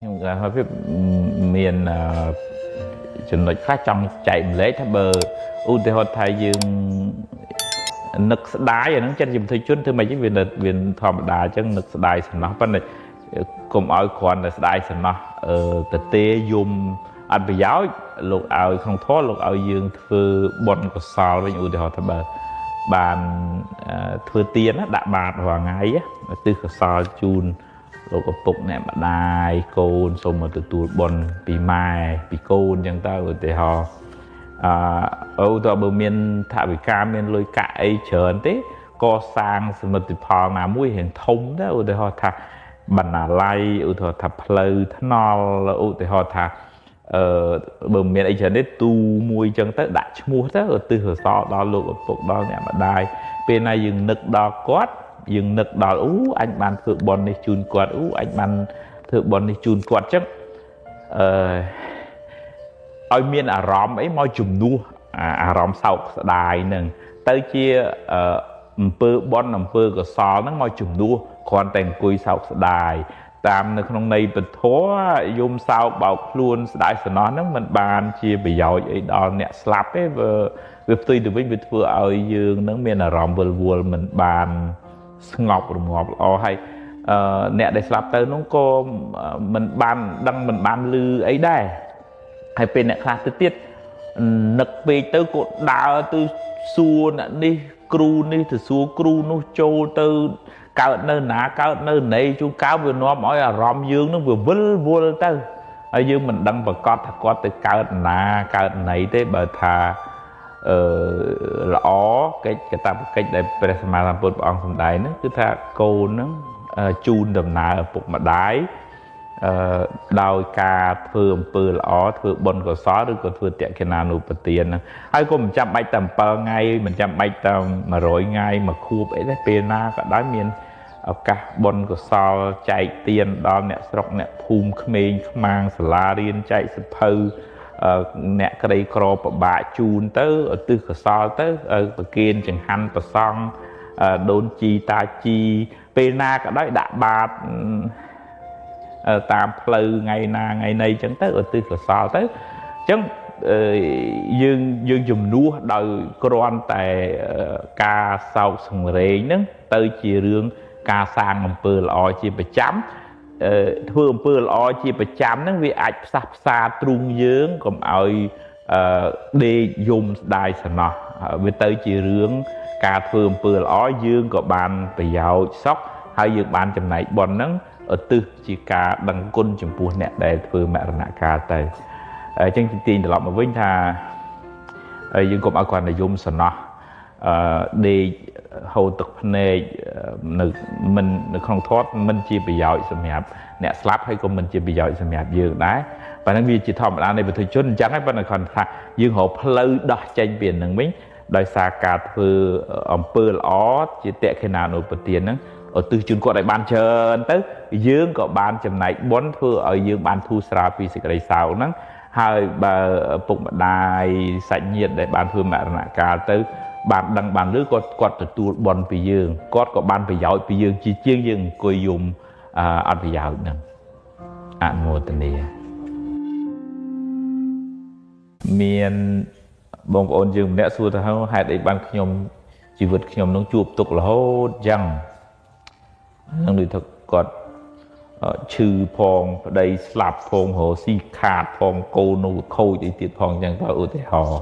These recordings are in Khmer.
ខ្ញុំថាភាពមានចំណុចខ្លះចង់ចែកម្លែកថាបើឧទាហរណ៍ថាយើងនឹកស្ដាយអាហ្នឹងចិត្តជាមធជនធ្វើម៉េចវាវាធម្មតាអញ្ចឹងនឹកស្ដាយសំណោះប៉ុន្តែកុំឲ្យគ្រាន់តែស្ដាយសំណោះទៅទេយំអត់ប្រយោជន៍លោកឲ្យក្នុងធម៌លោកឲ្យយើងធ្វើបុណ្យកុសលវិញឧទាហរណ៍ថាបើបានធ្វើទានដាក់បាតរាល់ថ្ងៃទិសកុសលជូនលោកឪពុកអ្នកម្ដាយកូនសូមមកទទួលបុណ្យពីម៉ែពីកូនអញ្ចឹងទៅឧទាហរណ៍អឺអូតើបើមានថវិកាមានលុយកាក់អីច្រើនទេកសាងសមិទ្ធផលណាមួយរៀងធំទៅឧទាហរណ៍ថាបណ្ណាល័យឧទាហរណ៍ថាផ្លូវថ្នល់ឧទាហរណ៍ថាអឺបើមានអីច្រើនទេទូមួយអញ្ចឹងទៅដាក់ឈ្មោះទៅឧទ្ទិសកុសលដល់លោកឪពុកដល់អ្នកម្ដាយពេលណាយើងនឹកដល់គាត់យើងនឹកដល់អូអញបានធ្វើបុណ្យនេះជូនគាត់អូអញបានធ្វើបុណ្យនេះជូនគាត់អញ្ចឹងអឺឲ្យមានអារម្មណ៍អីមកជំនួសអារម្មណ៍សោកស្ដាយនឹងទៅជាអំពើបុណ្យអំពើកុសលហ្នឹងមកជំនួសគ្រាន់តែអង្គុយសោកស្ដាយតាមនៅក្នុងន័យពធយំសោកបោកខ្លួនស្ដាយសំណោះហ្នឹងមិនបានជាប្រយោជន៍អីដល់អ្នកស្លាប់ទេវាផ្ទុយទៅវិញវាធ្វើឲ្យយើងនឹងមានអារម្មណ៍វិលវល់មិនបានស្ងប់រងាប់ល្អហើយអ្នកដែលស្លាប់ទៅនោះក៏មិនបានដឹងមិនបានឮអីដែរហើយពេលអ្នកខ្លះទៅទៀតនឹកពេកទៅក៏ដើរទៅសួរអ្នកនេះគ្រូនេះទៅសួរគ្រូនោះចូលទៅកើតនៅណាកើតនៅណីជួនកាលវានាំឲ្យអារម្មណ៍យើងនឹងវាវិលវល់ទៅហើយយើងមិនដឹងប្រកាសថាគាត់ទៅកើតណាកើតណីទេបើថាអឺល្អកិច្ចកតបកិច្ចដែលព្រះសម្មាសម្ពុទ្ធព្រះអង្គសម្ដែងហ្នឹងគឺថាកូនហ្នឹងជូនដំណើរឪពុកម្ដាយអឺដោយការធ្វើអំពើល្អធ្វើបុណ្យកុសលឬក៏ធ្វើតក្កណានុបទានហ្នឹងហើយក៏មិនចាំបាច់តែ7ថ្ងៃមិនចាំបាច់តែ100ថ្ងៃមួយខួបអីទេពេលណាក៏ដោយមានឱកាសបុណ្យកុសលចែកទានដល់អ្នកស្រុកអ្នកភូមិក្មេងខ្មាងសាលារៀនចែកសភៅអ្នកក្រីក្រពិបាកជូនទៅឧទ្ទិសកុសលទៅប្រគេនចង្ហាន់ប្រសង់ដូនជីតាជីពេលណាក៏ដោយដាក់បាតតាមផ្លូវថ្ងៃណាថ្ងៃណីអញ្ចឹងទៅឧទ្ទិសកុសលទៅអញ្ចឹងយើងជំនួសដោយគ្រាន់តែការសោកសង្រេងហ្នឹងទៅជារឿងការសាងអំពើល្អជាប្រចាំធ្វើអំពើល្អជាប្រចាំហ្នឹងវាអាចផ្សះផ្សាទ្រូងយើងកុំឲ្យដេកយំស្ដាយសំណោះវាទៅជារឿងការធ្វើអំពើល្អយើងក៏បានប្រយោជន៍សុខហើយយើងបានចំណែកបុណ្យហ្នឹងឧទ្ទិសជាការដឹងគុណចំពោះអ្នកដែលធ្វើមរណកាលទៅអញ្ចឹងទាញត្រឡប់មកវិញថាយើងកុំឲ្យគ្រាន់តែយំសំណោះដេកហូរទឹកភ្នែកនៅមិននៅក្នុងធាត់មិនជាប្រយោជន៍សម្រាប់អ្នកស្លាប់ហើយក៏មិនជាប្រយោជន៍សម្រាប់យើងដែរប៉ុន្តែវាជាធម្មតានៃប្រជាជនអញ្ចឹងហើយប៉ុន្តែគ្រាន់ថាយើងរកផ្លូវដោះចេញពីនឹងវិញដោយសារការធ្វើអំពើល្អជាតក្កណានុបទានហ្នឹងឧទ្ទិសជូនគាត់ឲ្យបានច្រើនទៅយើងក៏បានចំណែកបុណ្យធ្វើឲ្យយើងបានធូរស្រាលពីសេចក្តីសោកហ្នឹងហើយបើពុកម្ដាយសាច់ញាតិដែលបានធ្វើមរណកាលទៅបានដឹងបានឮគាត់ទទួលបុណ្យពីយើងគាត់ក៏បានប្រយោជន៍ពីយើងជាជាងយើងអង្គុយយំអត់ប្រយោជន៍ហ្នឹងអនុមោទនាមានបងប្អូនយើងម្នាក់សួរថាហេតុអីបានខ្ញុំជីវិតខ្ញុំនឹងជួបទុក្ខរហូតអញ្ចឹងនឹងដូចថាគាត់ឈឺផងប្តីស្លាប់ផងរកស៊ីខាតផងកូននោះខូចអីទៀតផងអញ្ចឹងទៅឧទាហរណ៍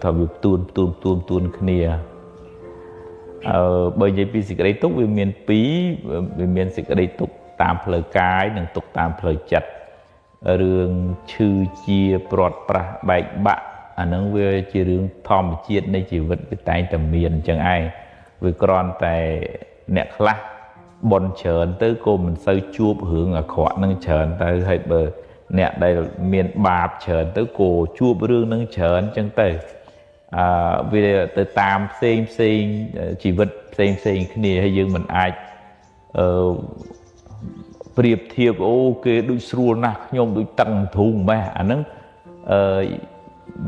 ថាវាផ្ទួនគ្នាបើនិយាយពីសេចក្តីទុក្ខវាមានពីរវាមានសេចក្តីទុក្ខតាមផ្លូវកាយនិងទុក្ខតាមផ្លូវចិត្តរឿងឈឺជាព្រាត់ប្រាសបែកបាក់អាហ្នឹងវាជារឿងធម្មជាតិនៃជីវិតវាតែងតែមានអញ្ចឹងឯងវាគ្រាន់តែអ្នកខ្លះបុណ្យច្រើនទៅក៏មិនសូវជួបរឿងអាក្រក់នឹងច្រើនទៅហើយបើអ្នកដែលមានបាបច្រើនទៅក៏ជួបរឿងនឹងច្រើនអញ្ចឹងទៅវាទៅតាមផ្សេងផ្សេងជីវិតផ្សេងផ្សេងគ្នាហើយយើងមិនអាចប្រៀបធៀបអូគេដូចស្រួលណាស់ខ្ញុំដូចតឹងទ្រូងម៉េះអាហ្នឹង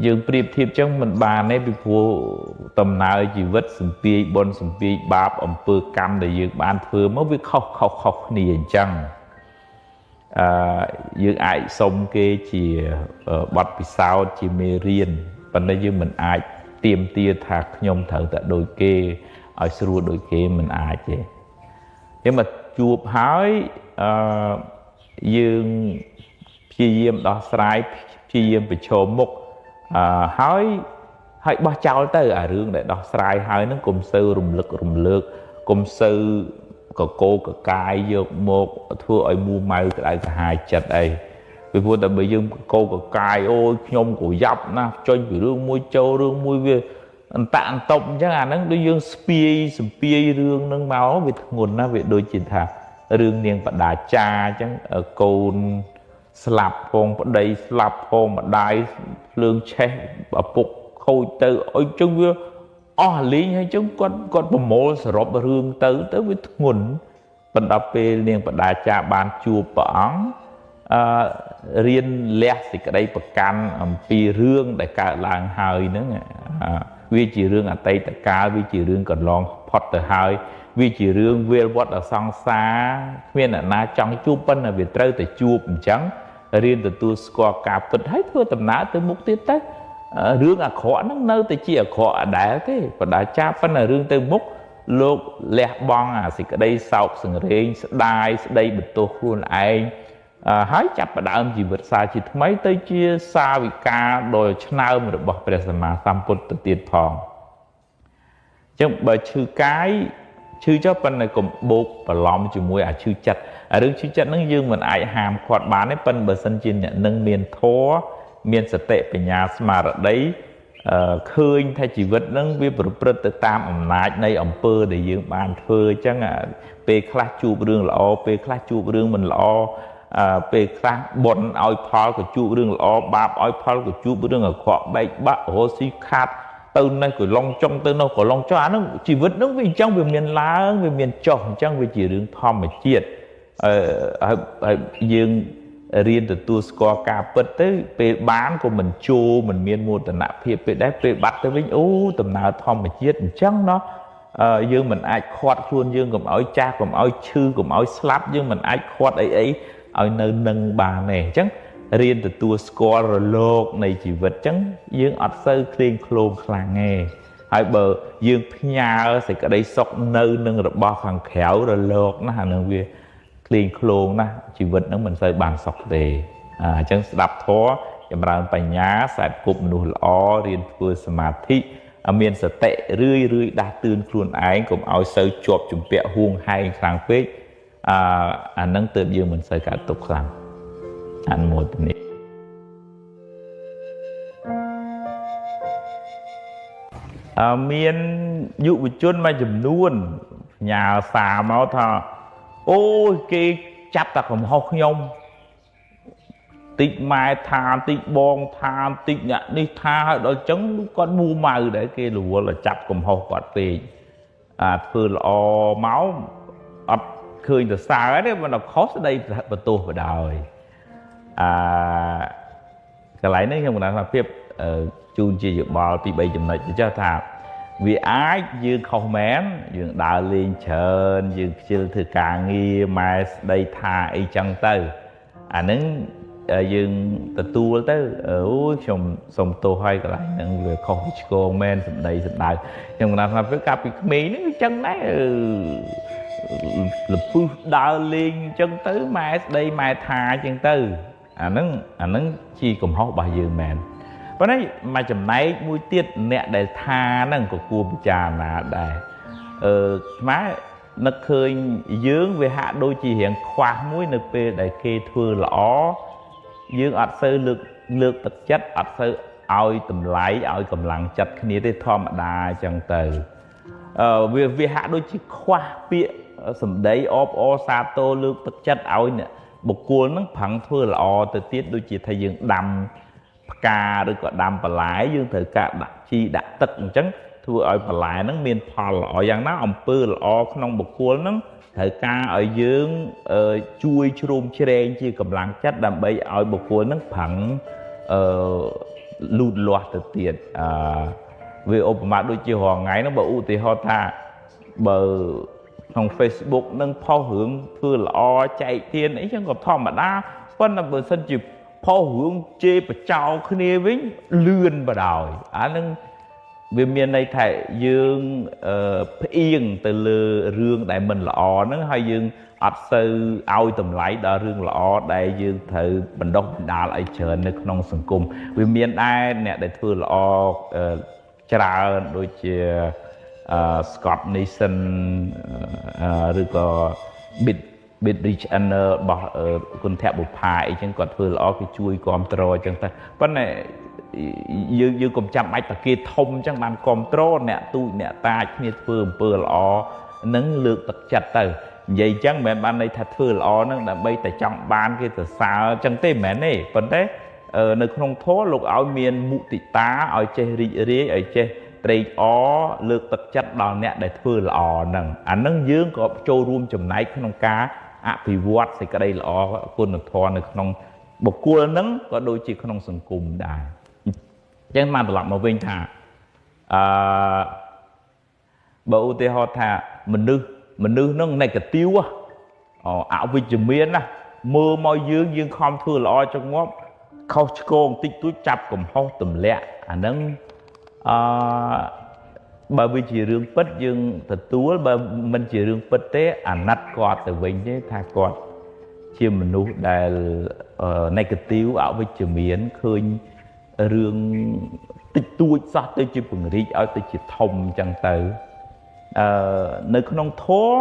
យើងប្រៀបធៀបចឹងមិនបានទេពីព្រោះដំណើរជីវិតសំពាយបុណ្យសំពាយបាបអំពើកម្មដែលយើងបានធ្វើមកវាខុសគ្នាអញ្ចឹង អឺយើងអាចសុំគេជាបទពិសោធន៍ជាមេរៀនប៉ុន្តែយើងមិនអាចទៀមទាថាខ្ញុំត្រូវតែដូចគេឲ្យស្រួលដូចគេមិនអាចទេយើងមកជួបហើយអឺយើងព្យាយាមដោះស្រាយព្យាយាមប្រឈមមុខអឺហើយហើយបោះចោលទៅអារឿងដែលដោះស្រាយហើយហ្នឹងកុំសូវរំលឹករំលើកកុំសូវកកោកកាយយកមកធ្វើឲ្យមួម៉ៅក្តៅក្រហាយចិត្តអីពីព្រោះតែបើយើងកោកកាយអូយខ្ញុំក៏យ៉ាប់ណាស់ចេញពីរឿងមួយចូលរឿងមួយវាអន្តៈអន្តប់អញ្ចឹងអាហ្នឹងដូចយើងស្ពាយសំពាយរឿងហ្នឹងមកវាធ្ងន់ណាស់វាដូចជាថារឿងនាងបដាចាអញ្ចឹងកូនស្លាប់ផងប្តីស្លាប់ផងម្ដាយភ្លើងឆេះឪពុកខូចទៅអីចឹងវាអស់លីងហើយចឹងគាត់គាត់ប្រមូលសរុបរឿងទៅទៅវាធ្ងន់បណ្ដាពេលនាងបដាចាបានជួបព្រះអង្គអឺរៀនលះសេចក្តីប្រកាន់អំពីរឿងដែលកើតឡើងហើយហ្នឹងវាជារឿងអតីតកាលវាជារឿងកន្លងផុតទៅហើយវាជារឿងវាលវត្តអសង្សារគ្មានអ្នកណាចង់ជួបប៉ុន្តែវាត្រូវតែជួបអញ្ចឹងរៀនទទួលស្គាល់ការពិតហើយធ្វើដំណើរទៅមុខទៀតទៅរឿងអាក្រក់ហ្នឹងនៅតែជាអាក្រក់អដែលទេបដាចាប៉ុន្តែរឿងទៅមុខលោកលះបង់អាសេចក្តីសោកសង្រេងស្ដាយស្ដីបន្ទោសខ្លួនឯងហើយចាប់ផ្ដើមជីវិតសាជាថ្មីទៅជាសាវិកាដ៏ឆ្នើមរបស់ព្រះសម្មាសម្ពុទ្ធទៅទៀតផងអញ្ចឹងបើឈឺកាយឈឺចុះប៉ុន្តែកុំបោកបន្លំជាមួយអាឈឺចិត្តអារឿងឈឺចិត្តហ្នឹងយើងមិនអាចហាមឃាត់បានទេប៉ុន្តែបើសិនជាអ្នកនឹងមានធម៌មានសតិបញ្ញាស្មារតីឃើញថាជីវិតហ្នឹងវាប្រព្រឹត្តទៅតាមអំណាចនៃអំពើដែលយើងបានធ្វើអញ្ចឹងពេលខ្លះជួបរឿងល្អពេលខ្លះជួបរឿងមិនល្អពេលខ្លះបុណ្យឲ្យផលក៏ជួបរឿងល្អបាបឲ្យផលក៏ជួបរឿងអាក្រក់បែកបាក់រស់ស៊ីខាត់ទៅនេះក៏ឡងចុងទៅនោះក៏ឡងចុះអាហ្នឹងជីវិតហ្នឹងវាអញ្ចឹងវាមានឡើងវាមានចុះអញ្ចឹងវាជារឿងធម្មជាតិហើយយើងរៀនទទួលស្គាល់ការពិតទៅពេលបានក៏មិនជោមិនមានមោទនភាពពេលដែរពេលបាត់ទៅវិញអូដំណើរធម្មជាតិអញ្ចឹងណោះយើងមិនអាចខាត់ខ្លួនយើងកុំឲ្យចាស់កុំឲ្យឈឺកុំឲ្យស្លាប់យើងមិនអាចខាត់អីអីឲ្យនៅនឹងបានទេអញ្ចឹងរៀនទទួលស្គាល់រលកនៃជីវិតអញ្ចឹងយើងអត់សូវឃ្លៀងឃ្លោងខ្លាំងទេហើយបើយើងផ្ញើសេចក្តីសុខនៅនឹងរបស់ខាងក្រៅរលកណាអានឹងវាឃ្លៀងឃ្លោងណាជីវិតហ្នឹងមិនសូវបានសុខទេអញ្ចឹងស្ដាប់ធម៌ចម្រើនបញ្ញាសែបគប់មនុស្សល្អរៀនធ្វើសមាធិមានសតិរឿយរឿយដាស់តឿនខ្លួនឯងកុំឲ្យសូវជាប់ជំពាក់ហួងហែងខ្លាំងពេកអាហ្នឹងទើបយើងមិនសូវកើតទុក្ខខ្លាំងអនុមោទនាមានយុវជនមួយចំនួនផ្ញើសារមកថាអូយគេចាប់តែកំហុសខ្ញុំតិចម៉ែថាតិចបងថាតិចអ្នកនេះថាឲ្យដល់ចឹងគាត់មួម៉ៅដែរគេរវល់តែចាប់កំហុសគាត់ពេកអាធ្វើល្អមកអត់ឃើញទៅសើទេមិនដល់ខុសស្ដីបន្ទោសបដ ாய் អាកន្លែងនេះខ្ញុំកណ្ដាលថាភាពជូនជាយោបល់ពី3ចំណុចទៅចុះថាវាអាចយើងខុសមែនយើងដើរលេងច្រើនយើងខ្ជិលធ្វើការងារម៉ែស្ដីថាអីចឹងទៅអាហ្នឹងយើងទទួលទៅអូយខ្ញុំសុំទោសហើយកន្លែងហ្នឹងវាខុសវាឆ្គងមែនសម្ដីសម្ដៅខ្ញុំកណ្ដាលថាពេលកាលពីក្មេងហ្នឹងអញ្ចឹងដែរលពឹសដើរលេងអញ្ចឹងទៅម៉ែស្ដីម៉ែថាអញ្ចឹងទៅអាហ្នឹងជាកំហុសរបស់យើងមែនប៉ុន្តែមួយចំណែកមួយទៀតអ្នកដែលថាហ្នឹងក៏គួរពិចារណាដែរខ្មែរនឹកឃើញយើងវាហាក់ដូចជារៀងខ្វះមួយនៅពេលដែលគេធ្វើល្អយើងអត់សូវលើកទឹកចិត្តអត់សូវឲ្យតម្លៃឲ្យកម្លាំងចិត្តគ្នាទេធម្មតាអញ្ចឹងទៅវាហាក់ដូចជាខ្វះពាក្យសម្ដីអបអរសាទរលើកទឹកចិត្តឲ្យអ្នកបុគ្គលហ្នឹងប្រឹងធ្វើល្អទៅទៀតដូចជាថាយើងដាំផ្កាឬក៏ដាំបន្លែយើងត្រូវការដាក់ជីដាក់ទឹកអញ្ចឹងធ្វើឲ្យបន្លែហ្នឹងមានផលល្អយ៉ាងណាអំពើល្អក្នុងបុគ្គលហ្នឹងត្រូវការឲ្យយើងជួយជ្រោមជ្រែងជាកម្លាំងចិត្តដើម្បីឲ្យបុគ្គលហ្នឹងប្រឹងលូតលាស់ទៅទៀតវាឧបមាដូចជារាល់ថ្ងៃហ្នឹងបើឧទាហរណ៍ថាបើ ក្នុង Facebook នឹងផុសរឿងធ្វើល្អចែកទានអីចឹងក៏ធម្មតាប៉ុន្តែបើសិនជាផុសរឿងជេរបចោគ្នាវិញលឿនបដ ாய் អានឹងវាមានន័យថាយើងផ្អៀងទៅលើរឿងដែលមិនល្អហ្នឹងហើយយើងអត់សូវឲ្យតម្លៃដល់រឿងល្អដែលយើងត្រូវបណ្ដុះបណ្ដាលឲ្យច្រើននៅក្នុងសង្គមវាមានដែរអ្នកដែលធ្វើល្អច្រើនដូចជា Scott Nixon ឬក៏ Bit Rich Anner របស់គុណធបុប្ផាអីចឹងគាត់ធ្វើល្អគេជួយគ្រប់គ្រងអញ្ចឹងតែប៉ុន្តែយើងកុំចាំបាច់តែគេធំអញ្ចឹងបានគ្រប់គ្រងអ្នកទូចអ្នកតាចគ្នាធ្វើអំពើល្អនឹងលើកទឹកចិត្តទៅនិយាយអញ្ចឹងមិនមែនបានន័យថាធ្វើល្អនឹងដើម្បីតែចង់បានគេសរសើរអញ្ចឹងទេមិនមែនទេប៉ុន្តែនៅក្នុងធម៌លោកឲ្យមានមុទិតាឲ្យចេះរីករាយឲ្យចេះត្រេកអរលើកទឹកចិត្តដល់អ្នកដែលធ្វើល្អហ្នឹងអាហ្នឹងយើងក៏ចូលរួមចំណែកក្នុងការអភិវឌ្ឍសេចក្តីល្អគុណធម៌នៅក្នុងបុគ្គលហ្នឹងក៏ដូចជាក្នុងសង្គមដែរអញ្ចឹងមកត្រឡប់មកវិញថាអឺបើឧទាហរណ៍ថាមនុស្សហ្នឹង negative អវិជ្ជមានណាមើលមកយើងខំធ្វើល្អចងាប់ខុសឆ្គងតិចតួចចាប់កំហុសទម្លាក់អាហ្នឹងអឺបើវាជារឿងពិតយើងទទួលបើមិនជារឿងពិតទេអាណិតគាត់ទៅវិញទេថាគាត់ជាមនុស្សដែល negative អវិជ្ជមានឃើញរឿងតិចតួចសោះទៅជាពង្រីកឲ្យទៅជាធំអញ្ចឹងទៅនៅក្នុងធម៌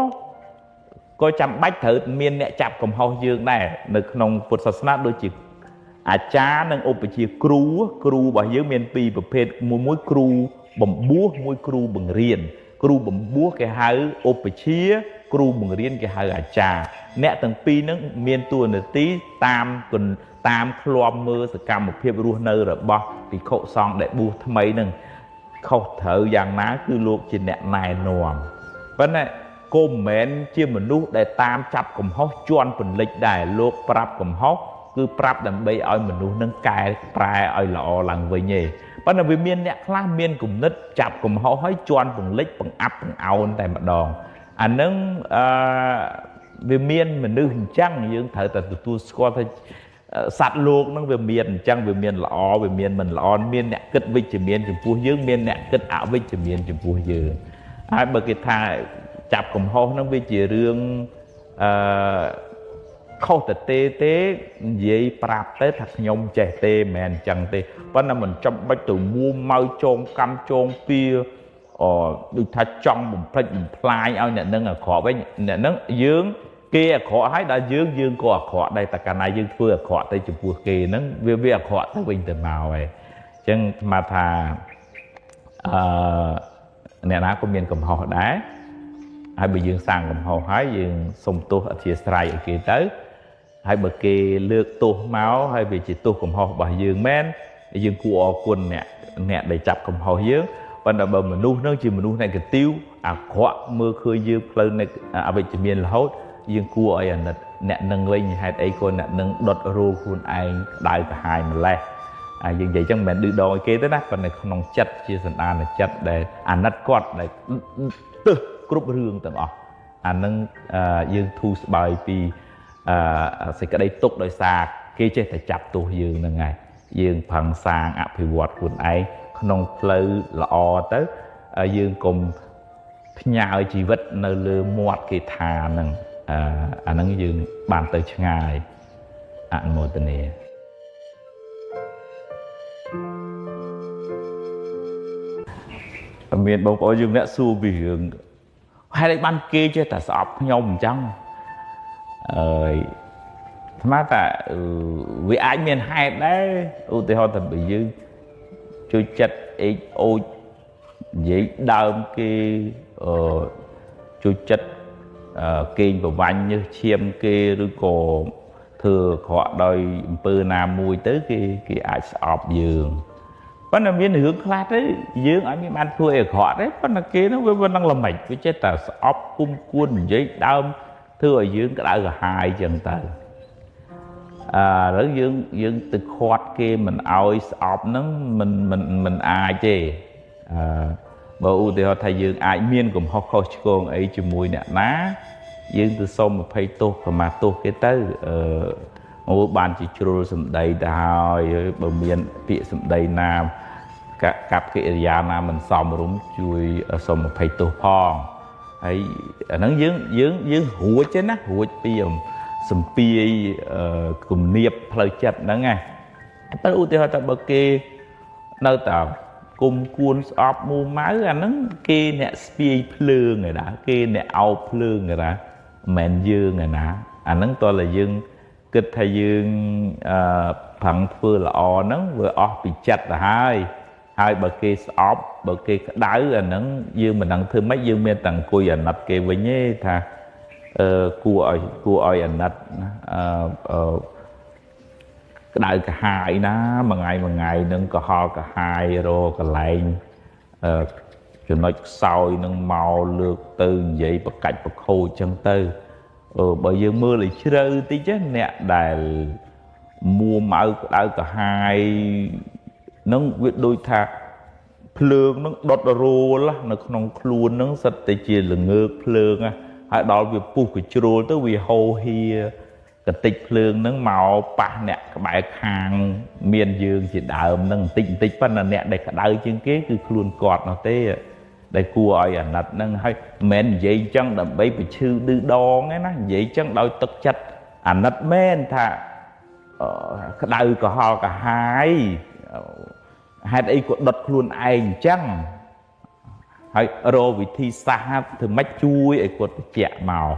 ក៏ចាំបាច់ត្រូវមានអ្នកចាប់កំហុសយើងដែរនៅក្នុងពុទ្ធសាសនាដូចជាអាចារ្យនិងឧបជាគ្រូរបស់យើងមានពីរប្រភេទមួយគ្រូបំបួសមួយគ្រូបង្រៀនគ្រូបំបួសគេហៅឧបជាគ្រូបង្រៀនគេហៅអាចារ្យអ្នកទាំងពីរហ្នឹងមានតួនាទីតាមឃ្លាំមើលសកម្មភាពរស់នៅរបស់ភិក្ខុសង្ឃដែលបួសថ្មីហ្នឹងខុសត្រូវយ៉ាងណាគឺលោកជាអ្នកណែនាំប៉ុន្តែក៏មិនមែនជាមនុស្សដែលតាមចាប់កំហុសជន់ពន្លិចដែរលោកប្រាប់កំហុសគឺប្រាប់ដើម្បីឲ្យមនុស្សនឹងកែប្រែឲ្យល្អឡើងវិញទេប៉ុន្តែវាមានអ្នកខ្លះមានគំនិតចាប់កំហុសឲ្យជន់ពន្លិចបង្អាប់បង្អោនតែម្ដងអានឹងវាមានមនុស្សអញ្ចឹងយើងត្រូវតែទទួលស្គាល់ថាសត្វលោកនឹងវាមានអញ្ចឹងវាមានល្អវាមានមិនល្អមានអ្នកគិតវិជ្ជមានចំពោះយើងមានអ្នកគិតអវិជ្ជមានចំពោះយើងហើយបើគេថាចាប់កំហុសនឹងវាជារឿងអឺខុសទៅទេនិយាយប្រាប់ទៅថាខ្ញុំចេះទេមិនមែនអញ្ចឹងទេប៉ុន្តែមិនចាំបាច់ទៅមួម៉ៅចងកម្មចងពៀដូចថាចង់បំផ្លិចបំផ្លាញឲ្យអ្នកនឹងអាក្រក់វិញអ្នកនឹងយើងគេអាក្រក់ហើយដល់យើងក៏អាក្រក់ដែរតែកាលណាយើងធ្វើអាក្រក់ទៅចំពោះគេហ្នឹងវាអាក្រក់ទៅវិញទៅមកហើយអញ្ចឹងស្មានថាអ្នកណាក៏មានកំហុសដែរហើយបើយើងសាងកំហុសហើយយើងសុំទោសអធ្យាស្រ័យឲ្យគេទៅហើយបើគេលើកទោសមកហើយវាជាទោសកំហុសរបស់យើងមែនយើងគួរអរគុណអ្នកដែលចាប់កំហុសយើងប៉ុន្តែបើមនុស្សនឹងជាមនុស្ស negative អាក្រក់មើលឃើញយើងផ្លូវអវិជ្ជមានរហូតយើងគួរឲ្យអាណិតអ្នកនឹងវិញហេតុអីក៏អ្នកនឹងដុតរោលខ្លួនឯងក្តៅក្រហាយម្លេះហើយយើងនិយាយចឹងមិនមែនឌឺដងឲ្យគេទេណាប៉ុន្តែក្នុងចិត្តជាសន្តានចិត្តដែលអាណិតគាត់ដែលទើសគ្រប់រឿងទាំងអស់អានឹងយើងធូរស្បើយពីសេចក្តីទុក្ខដោយសារគេចេះតែចាប់ទោសយើងហ្នឹងហើយយើងប្រឹងសាងអភិវឌ្ឍខ្លួនឯងក្នុងផ្លូវល្អទៅយើងកុំផ្ញើជីវិតនៅលើមាត់គេថាហ្នឹងអាហ្នឹងយើងបានទៅឆ្ងាយអនុមោទនាមានបងប្អូនយើងអ្នកសួរពីរឿងហេតុអីបានគេចេះតែស្អប់ខ្ញុំអញ្ចឹងអើយអាត្មាថាវាអាចមានហេតុដែរឧទាហរណ៍ថាបើយើងជួយចិត្តអេកអូចនិយាយដើមគេជួយចិត្តគេងប្រវាញ់ញើសឈាមគេឬក៏ធ្វើអាក្រក់ដោយអំពើណាមួយទៅគេអាចស្អប់យើងប៉ុន្តែមានរឿងខ្លះទៅយើងអត់មានបានធ្វើអីអាក្រក់ទេប៉ុន្តែគេនោះវាមិនដឹងល្មិចវាចេះតែស្អប់គុំគួននិយាយដើមធ្វើឲ្យយើងក្តៅក្រហាយចឹងទៅឥឡូវយើងទៅខាត់គេមិនឲ្យស្អប់ហ្នឹងមិនអាចទេ បើឧទាហរណ៍ថាយើងអាចមានកំហុសខុសឆ្គងអីជាមួយអ្នកណាយើងទៅសុំអភ័យទោសខមាទោសគេទៅអឺអូបានជាជ្រុលសម្ដីទៅហើយបើមានពាក្យសម្ដីណាកប្បកិរិយាណាមិនសមរម្យជួយសុំអភ័យទោសផងហើយអាហ្នឹងយើងយើងយើងរួចទេណារួចពីសំពាយគំនាបផ្លូវចិត្តហ្នឹងណាតែឧទាហរណ៍ថាបើគេនៅតែគុំគួនស្អប់មួម៉ៅអាហ្នឹងគេអ្នកស្ពាយភ្លើងឯណាគេអ្នកអោបភ្លើងឯណាមិនមែនយើងឯណាអាហ្នឹងតើតែយើងគិតថាយើងអឺប្រឹងធ្វើល្អហ្នឹងវាអស់ពីចិត្តទៅហើយហើយបើគេស្អប់បើគេក្តៅអាហ្នឹងយើងមិនដឹងធ្វើម៉េចយើងមានតែអង្គុយអាណិតគេវិញទេថាអឺគួរឲ្យអាណិតណាអឺក្តៅក្រហាយណាមួយថ្ងៃមួយថ្ងៃនឹងកុហលក្រហាយរកន្លែងអឺចំណុចខ្សោយនឹងមកលើកទៅនិយាយប្រកាច់ប្រខូចចឹងទៅអឺបើយើងមើលឲ្យជ្រៅតិចអ្នកដែលមួម៉ៅក្តៅក្រហាយនឹងវាដូចថាភ្លើងនឹងដុតរោលនៅក្នុងខ្លួននឹងសិតតែជាល្ងើកភ្លើងហើយដល់វាពុះកជ្រុលទៅវាហូរហៀកតិចភ្លើងនឹងមកប៉ះអ្នកក្បែរខាងមានយើងជាដើមនឹងបន្តិចបន្តិចប៉ុន្តែអ្នកដែលក្តៅជាងគេគឺខ្លួនគាត់នោះទេដែលគួរឲ្យអាណិតនឹងហើយមិនមែននិយាយចឹងដើម្បីបញ្ឈឺឌឺដងទេណានិយាយចឹងដោយទឹកចិត្តអាណិតមែនថាក្តៅក្រហល់ក្រហាយហេតុអីក៏ដុតខ្លួនឯងអញ្ចឹងហើយរកវិធីសាស្ត្រធ្វើម៉េចជួយឲ្យគាត់ត្រជាក់មក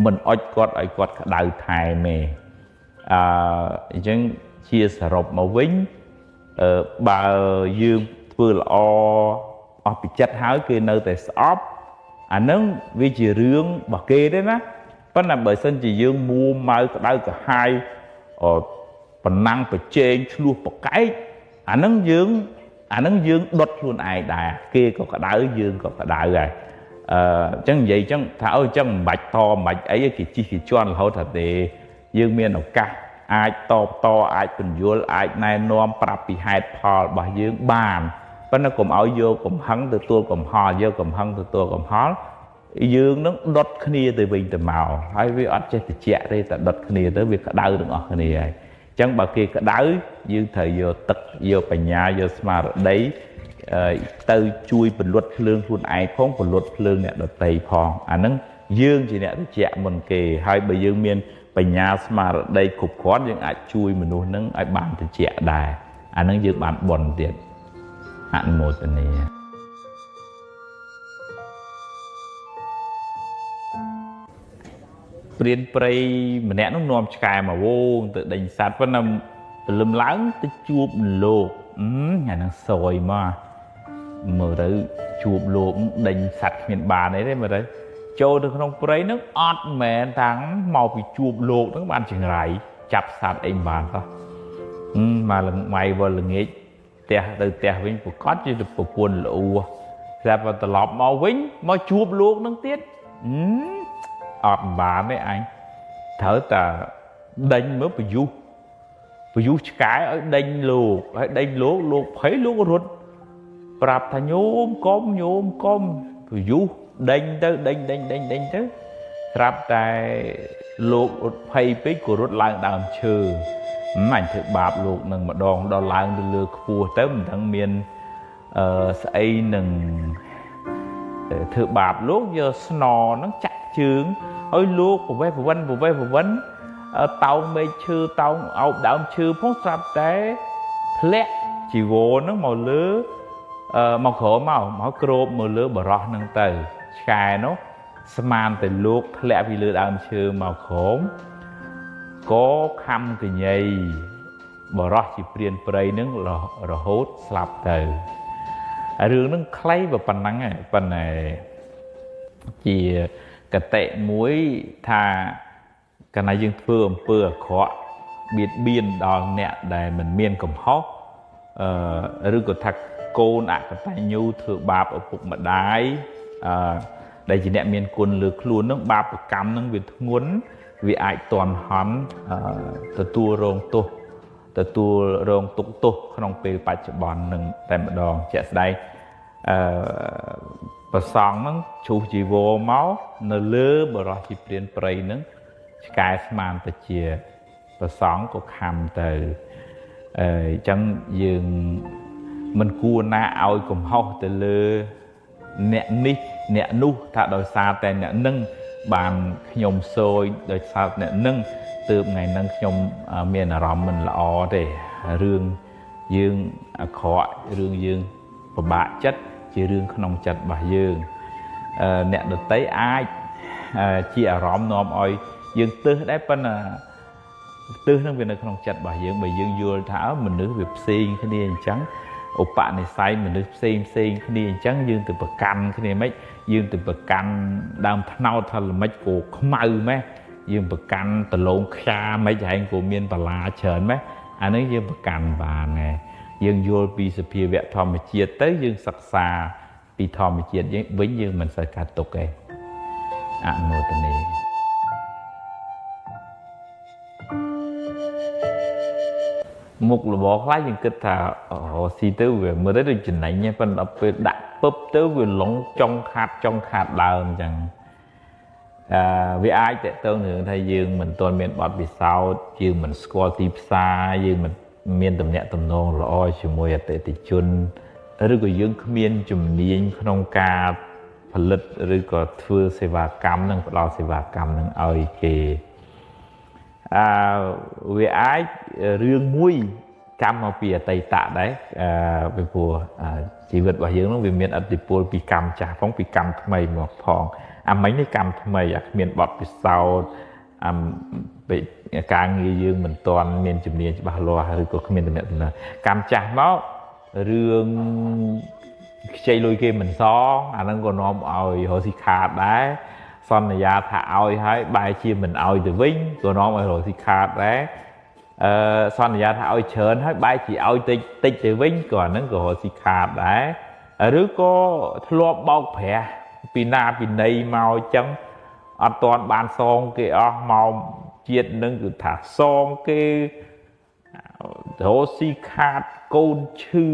មិនអុចគាត់ឲ្យគាត់ក្តៅថែមទេអញ្ចឹងជាសរុបមកវិញបើយើងធ្វើល្អអស់ពីចិត្តហើយគេនៅតែស្អប់អានឹងវាជារឿងរបស់គេទេណាប៉ុន្តែបើសិនជាយើងមួម៉ៅក្តៅក្រហាយប៉ុណ្ណឹងប្រជែងឆ្លោះប្រកែកអានឹងយើងដុតខ្លួនឯងដែរគេក៏ក្តៅយើងក៏ក្តៅដែរអញ្ចឹងនិយាយអញ្ចឹងថាអូអញ្ចឹងមិនបាច់តមិនបាច់អីគេជិះគេជន់រហូតថាទេយើងមានឱកាសអាចតបតអាចពន្យល់អាចណែនាំប្រាប់ពីហេតុផលរបស់យើងបានប៉ុន្តែកុំឲ្យយកកំហឹងទទួលកំហល់យកកំហឹងទទួលកំហល់យើងនឹងដុតគ្នាទៅវិញទៅមកហើយវាអត់ចេះត្រជាក់ទេតែដុតគ្នាទៅវាក្តៅទាំងអស់គ្នាហើយអញ្ចឹងបើគេក្តៅយើងត្រូវយកទឹកយកបញ្ញាយកស្មារតីទៅជួយពន្លត់ភ្លើងខ្លួនឯងផងពន្លត់ភ្លើងអ្នកដទៃផងអាហ្នឹងយើងជាអ្នកត្រជាក់មុនគេហើយបើយើងមានបញ្ញាស្មារតីគ្រប់គ្រាន់យើងអាចជួយមនុស្សហ្នឹងឲ្យបានត្រជាក់ដែរអាហ្នឹងយើងបានបុណ្យទៀតអនុមោទនាព្រានព្រៃម្នាក់នោះនាំឆ្កែមកវងទៅដេញសត្វប៉ុន្តែព្រលឹមឡើងទៅជួបលោកអាហ្នឹងសយមកមើលទៅជួបលោកដេញសត្វគ្មានបានអីទេមើលទៅចូលទៅក្នុងព្រៃហ្នឹងអត់មែនតាំងមកពីជួបលោកហ្នឹងបានចង្រៃចាប់សត្វអីមិនបានសោះមកល្ងៃវល់ល្ងាចផ្ទះទៅផ្ទះវិញប្រកាសជាប្រពន្ធល្អស្រាប់តែត្រឡប់មកវិញមកជួបលោកហ្នឹងទៀតអត់បានទេអញត្រូវតែដេញមើលប្រយុះឆ្កែឲ្យដេញលោកហើយដេញលោកលោកភ័យលោករត់ប្រាប់ថាញោមកុំញោមកុំប្រយុះដេញទៅដេញដេញដេញដេញទៅស្រាប់តែលោករត់ភ័យពេកក៏រត់ឡើងដើមឈើអញធ្វើបាបលោកនឹងម្ដងដល់ឡើងទៅលើខ្ពស់ទៅមិនដឹងមានស្អីនឹងធ្វើបាបលោកយកស្ននឹងចាក់ជើងឲ្យលោកប្រវេះប្រវិនប្រវេះប្រវិនតោងមែកឈើតោងអោបដើមឈើផងស្រាប់តែធ្លាក់ជីវរនឹងមកលើមកក្រោមមកគ្របមកលើបរោះនឹងទៅឆ្កែនោះស្មានតែលោកធ្លាក់ពីលើដើមឈើមកក្រោមក៏ខំកញីបរោះជាព្រានព្រៃនឹងរហូតស្លាប់ទៅរឿងនឹងខ្លីប៉ុណ្ណឹងឯងប៉ុន្តែជាកតិមួយថាកាលណាយើងធ្វើអំពើអាក្រក់បៀតបៀនដល់អ្នកដែលមិនមានកំហុសឬក៏ថាកូនអកតញ្ញូធ្វើបាបឪពុកម្ដាយដែលជាអ្នកមានគុណលើខ្លួននឹងបាបកម្មនឹងវាធ្ងន់វាអាចតន់ហន់ទទួលរងទោសទទួលរងទុក្ខទោសក្នុងពេលបច្ចុប្បន្ននឹងតែម្ដងជាក់ស្ដែង អឺប្រសង់ហ្នឹងជ្រុះជីវរមកនៅលើបរោះជាព្រានព្រៃហ្នឹងឆ្កែស្មានទៅជាប្រសង់ក៏ខំទៅអញ្ចឹងយើងមិនគួរណាឲ្យកំហុសទៅលើអ្នកនេះអ្នកនោះថាដោយសារតែអ្នកនឹងបានខ្ញុំសយដោយសារអ្នកនឹងទើបថ្ងៃហ្នឹងខ្ញុំមានអារម្មណ៍មិនល្អទេរឿងយើងអាក្រក់រឿងយើងពិបាកចិត្តជារឿងក្នុងចិត្តរបស់យើងអ្នកដទៃអាចជាអារម្មណ៍នាំឲ្យយើងទើសដែរប៉ុន្តែទើសនឹងវានៅក្នុងចិត្តរបស់យើងបើយើងយល់ថាមនុស្សវាផ្សេងគ្នាអញ្ចឹងឧបនិស្ស័យមនុស្សផ្សេងផ្សេងគ្នាអញ្ចឹងយើងទៅប្រកាន់គ្នាមិនយើងទៅប្រកាន់ដើមថ្នោតថាល្មិចក៏ខ្មៅម៉េះយើងប្រកាន់ដលងខ្យាមិនហែងក៏មានបន្លាច្រើនម៉េះអានេះយើងប្រកាន់បានដែរយើងយល់ពីសភាវៈធម្មជាតិទៅយើងសិក្សាពីធម្មជាតិយើងវិញយើងមិនសូវកាត់ទុកទេអនុមោទនាមុខរបរខ្លះយើងគិតថារកស៊ីទៅវាមើលទៅដូចចំណេញប៉ុន្តែដល់ពេលដាក់ពឹបទៅវាឡងចុងខាតដើមអញ្ចឹងវាអាចតេតងនឹងថាយើងមិនទាន់មានបទពិសោធន៍យើងមិនស្គាល់ទីផ្សារយើងមិនមានទំនាក់ទំនងល្អជាមួយអតិថិជនឬក៏យើងគ្មានជំនាញក្នុងការផលិតឬក៏ធ្វើសេវាកម្មនិងផ្ដល់សេវាកម្មនឹងឲ្យគេវាអាចរឿងមួយកម្មមកពីអតីតដែរពីព្រោះជីវិតរបស់យើងនោះវាមានឥទ្ធិពលពីកម្មចាស់ផងពីកម្មថ្មីមកផងអាមិញនេះកម្មថ្មីអាគ្មានបទពិសោធន៍អាការងារយើងមិនទាន់មានជំនាញច្បាស់លាស់ឬក៏គ្មានទំនាក់ទំនងកម្មចាស់មករឿងខ្ចីលុយគេមិនសងអាហ្នឹងក៏នាំឲ្យរកស៊ីខាតដែរសន្យាថាឲ្យហើយបែរជាមិនឲ្យទៅវិញក៏នាំឲ្យរកស៊ីខាតដែរសន្យាថាឲ្យច្រើនហើយបែរជាឲ្យតិចតិចទៅវិញក៏អាហ្នឹងក៏រកស៊ីខាតដែរឬក៏ធ្លាប់បោកប្រាស់ពីណាពីណីមកអញ្ចឹងអត់ទាន់បានសងគេអស់មកជាតិនឹងគឺថាសងគេរកស៊ីខាតកូនឈឺ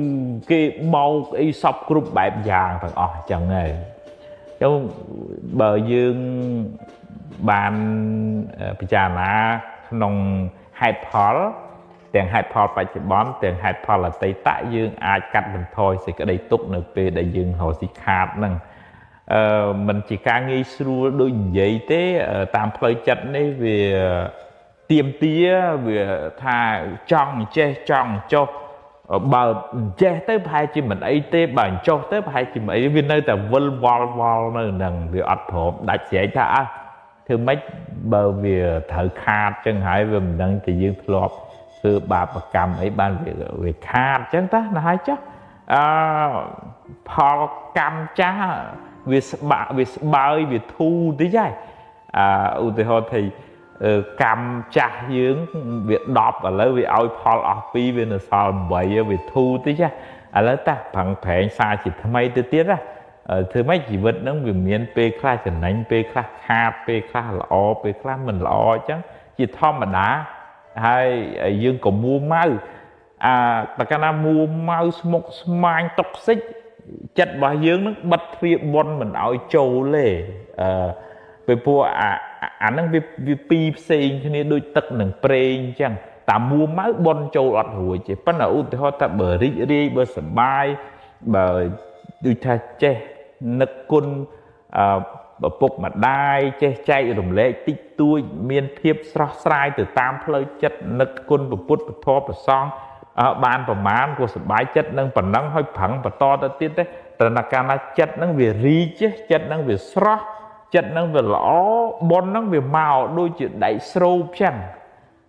គេបោកអីសពគ្រប់បែបយ៉ាងទាំងអស់អញ្ចឹងហើយចុះបើយើងបានពិចារណាក្នុងហេតុផលទាំងហេតុផលបច្ចុប្បន្នទាំងហេតុផលអតីតយើងអាចកាត់បន្ថយសេចក្តីទុក្ខនៅពេលដែលយើងរកស៊ីខាតហ្នឹងមិនជាការងាយស្រួលដូចនិយាយទេតាមផ្លូវចិត្តនេះវាទៀមទាវាថាចង់ចេះចង់ចុះបើចេះទៅប្រហែលជាមិនអីទេបើចុះទៅប្រហែលជាមិនអីវានៅតែវិលវល់វល់នៅនឹងវាអត់ព្រមដាច់ស្រែកថាអើធ្វើម៉េចបើវាត្រូវខាតចឹងហើយវាមិនដឹងតែយើងធ្លាប់ធ្វើបាបកម្មអីបានវាខាតចឹងតាណាហើយចុះផលកម្មចាស់វាស្បាក់វាស្បើយវាធូរតិចហើយឧទាហរណ៍ថាកម្មចាស់យើងវា10ឥឡូវវាឲ្យផលអស់2វានៅសល់8វាធូរតិចឥឡូវតាប្រឹងប្រែងសារជាថ្មីទៅទៀតណាធ្វើម៉េចជីវិតហ្នឹងវាមានពេលខ្លះចំណេញពេលខ្លះខាតពេលខ្លះល្អពេលខ្លះមិនល្អអញ្ចឹងជាធម្មតាហើយយើងក៏មួម៉ៅតែកាលណាមួម៉ៅស្មុកស្មាញតុកសិចចិត្តរបស់យើងនឹងបិទទ្វារបនមិនឲ្យចូលទេពេលព្រោះអាហ្នឹងវាពីរផ្សេងគ្នាដូចទឹកនឹងប្រេងអញ្ចឹងតាមួម៉ៅបនចូលអត់រួចទេប៉ុន្តែឧទាហរណ៍ថាបើរីករាយបើសប្បាយបើដូចថាចេះនឹកគុណឪពុកម្ដាយចេះចែករំលែកតិចតួចមានភាពស្រស់ស្រាយទៅតាមផ្លូវចិត្តនឹកគុណព្រះពុទ្ធពធព្រះសង្ឃបានប្រមាណក៏សប្បាយចិត្តនឹងប៉ុណ្ណឹងហើយប្រឹងបន្តទៅទៀតទេតែកាលណាចិត្តនឹងវារីកចិត្តនឹងវាស្រស់ចិត្តនឹងវាល្អបុណ្យនឹងវាមកដូចជាដែកស្រូបចឹង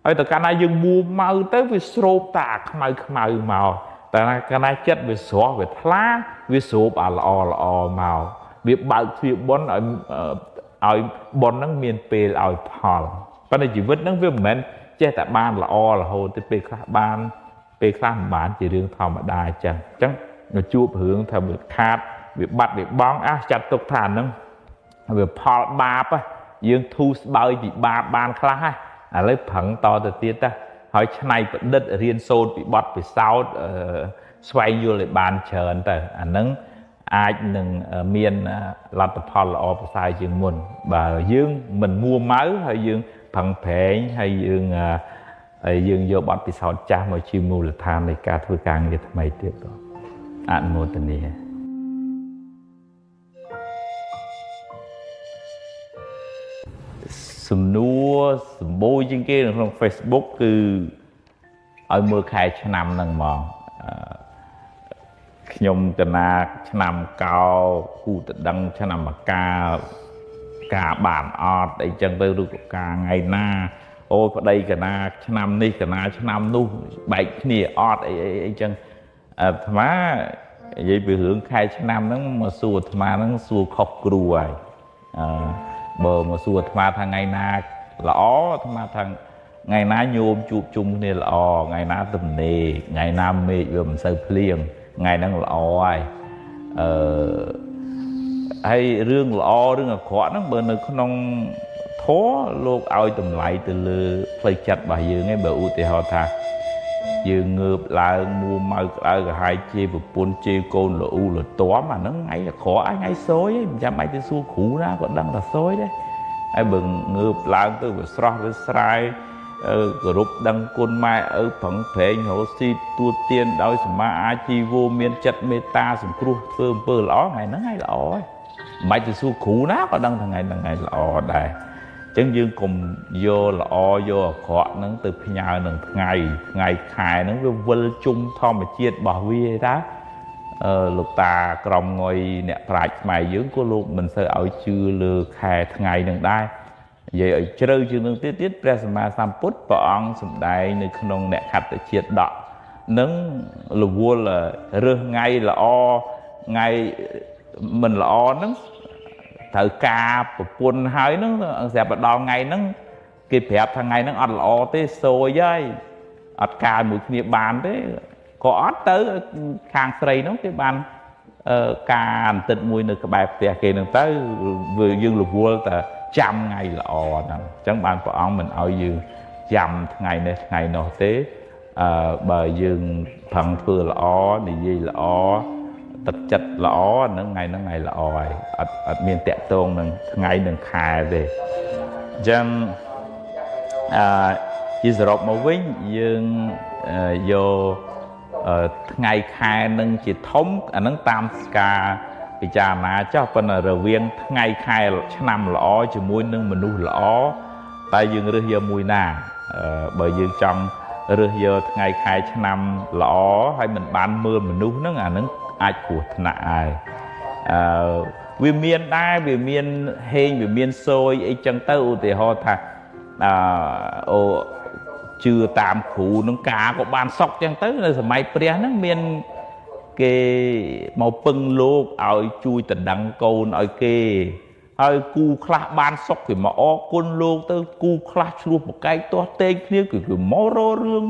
ហើយតែកាលណាយើងមួម៉ៅទៅវាស្រូបតែអាខ្មៅខ្មៅមកតែកាលណាចិត្តវាស្រស់វាថ្លាវាស្រូបអាល្អល្អមកវាបើកទ្វារបុណ្យឲ្យបុណ្យនឹងមានពេលឲ្យផលប៉ុន្តែជីវិតនឹងវាមិនមែនចេះតែបានល្អរហូតទេពេលខ្លះបានពេលខ្លះមិនបានជារឿងធម្មតាអញ្ចឹងអញ្ចឹងជួបរឿងថាវាខាតវាបាត់វាបង់ចាត់ទុកថាអាហ្នឹងវាផលបាបយើងធូរស្បើយពីបាបបានខ្លះឥឡូវប្រឹងតទៅទៀតទៅហើយច្នៃប្រឌិតរៀនសូត្រពីបទពិសោធន៍ស្វែងយល់ឲ្យបានច្រើនទៅអាហ្នឹង អាចនឹងមានលទ្ធផលល្អប្រសើរជាងមុនបើយើងមិនមួម៉ៅហើយយើងប្រឹងប្រែងហើយយើងយកបទពិសោធន៍ចាស់មកជាមូលដ្ឋាននៃការធ្វើការងារថ្មីទៀតអនុមោទនាសំណួរសម្បូរជាងគេនៅក្នុង Facebook គឺឲ្យមើលខែឆ្នាំហ្នឹងហ្មងខ្ញុំកណាឆ្នាំកោគូតដឹងឆ្នាំមកាការបានអត់អីចឹងទៅឬក៏ការថ្ងៃណាអូប្តីកណាឆ្នាំនេះកណាឆ្នាំនោះបែកគ្នាអត់អីអីចឹងអាត្មានិយាយពីរឿងខែឆ្នាំហ្នឹងមកសួរអាត្មាហ្នឹងសួរខុសគ្រូហើយបើមកសួរអាត្មាថាថ្ងៃណាល្អអាត្មាថាថ្ងៃណាញោមជួបជុំគ្នាល្អថ្ងៃណាទំនេរថ្ងៃណាមេឃវាមិនសូវភ្លៀងថ្ងៃហ្នឹងល្អហើយហើយរឿងល្អរឿងអាក្រក់ហ្នឹងបើនៅក្នុងធម៌លោកឲ្យតម្លៃទៅលើផ្លូវចិត្តរបស់យើងឯងបើឧទាហរណ៍ថាយើងងើបឡើងមួម៉ៅក្តៅក្រហាយជេរប្រពន្ធជេរកូនល្អូលទាំអាហ្នឹងថ្ងៃអាក្រក់ហើយថ្ងៃសយឯងមិនចាំបាច់ទៅសួរគ្រូណាក៏ដឹងថាសយដែរហើយបើងើបឡើងទៅវាស្រស់វាស្រាយគោរពដឹងគុណម៉ែឪប្រឹងប្រែងរកស៊ីទួទានដោយសម្មាអាជីវោមានចិត្តមេត្តាសង្គ្រោះធ្វើអំពើល្អថ្ងៃហ្នឹងថ្ងៃល្អហើយមិនបាច់ទៅសួរគ្រូណាក៏ដឹងថាថ្ងៃហ្នឹងថ្ងៃល្អដែរអញ្ចឹងយើងកុំយកល្អយកអាក្រក់ហ្នឹងទៅផ្ញើនឹងថ្ងៃថ្ងៃខែហ្នឹងវាវិលជុំធម្មជាតិរបស់វាឯតាលោកតាក្រមងុយអ្នកប្រាជ្ញខ្មែរយើងក៏លោកមិនសូវឲ្យជឿលើខែថ្ងៃហ្នឹងដែរនិយាយឲ្យជ្រៅជាងនឹងទៀតព្រះសម្មាសម្ពុទ្ធព្រះអង្គសម្ដែងនៅក្នុងអ្នកខត្តជាតិដកនឹងរវល់រើសថ្ងៃល្អថ្ងៃមិនល្អហ្នឹងត្រូវការប្រពន្ធហើយហ្នឹងស្រាប់តែដល់ថ្ងៃហ្នឹងគេប្រាប់ថាថ្ងៃហ្នឹងអត់ល្អទេសយហើយអត់ការមួយគ្នាបានទេក៏អត់ទៅខាងស្រីហ្នឹងគេបានការអន្តិតមួយនៅក្បែរផ្ទះគេហ្នឹងទៅយើងរវល់តែចាំថ្ងៃល្អហ្នឹងអញ្ចឹងបានព្រះអង្គមិនឲ្យយើងចាំថ្ងៃនេះថ្ងៃនោះទេបើយើងប្រឹងធ្វើល្អនិយាយល្អទឹកចិត្តល្អហ្នឹងថ្ងៃហ្នឹងថ្ងៃល្អហើយអត់មានតាក់ទងនឹងថ្ងៃនឹងខែទេអញ្ចឹងជាសរុបមកវិញយើងយកថ្ងៃខែនឹងជាធំអាហ្នឹងតាមការពិចារណាចុះប៉ុន្តែរវាងថ្ងៃខែឆ្នាំល្អជាមួយនឹងមនុស្សល្អតែយើងរើសយកមួយណាបើយើងចង់រើសយកថ្ងៃខែឆ្នាំល្អហើយមិនបានមើលមនុស្សហ្នឹងអាហ្នឹងអាចគ្រោះថ្នាក់ហើយវាមានដែរវាមានហេងវាមានសយអីចឹងទៅឧទាហរណ៍ថាអូជឿតាមគ្រូនឹងការក៏បានសុកចឹងទៅនៅសម័យព្រះហ្នឹងមានគេមកពឹងលោកឲ្យជួយដណ្ដឹងកូនឲ្យគេហើយគូខ្លះបានសុកគេមកអរគុណលោកទៅគូខ្លះឆ្លោះប្រកែកទាស់ទែងគ្នាគឺគេមករករឿង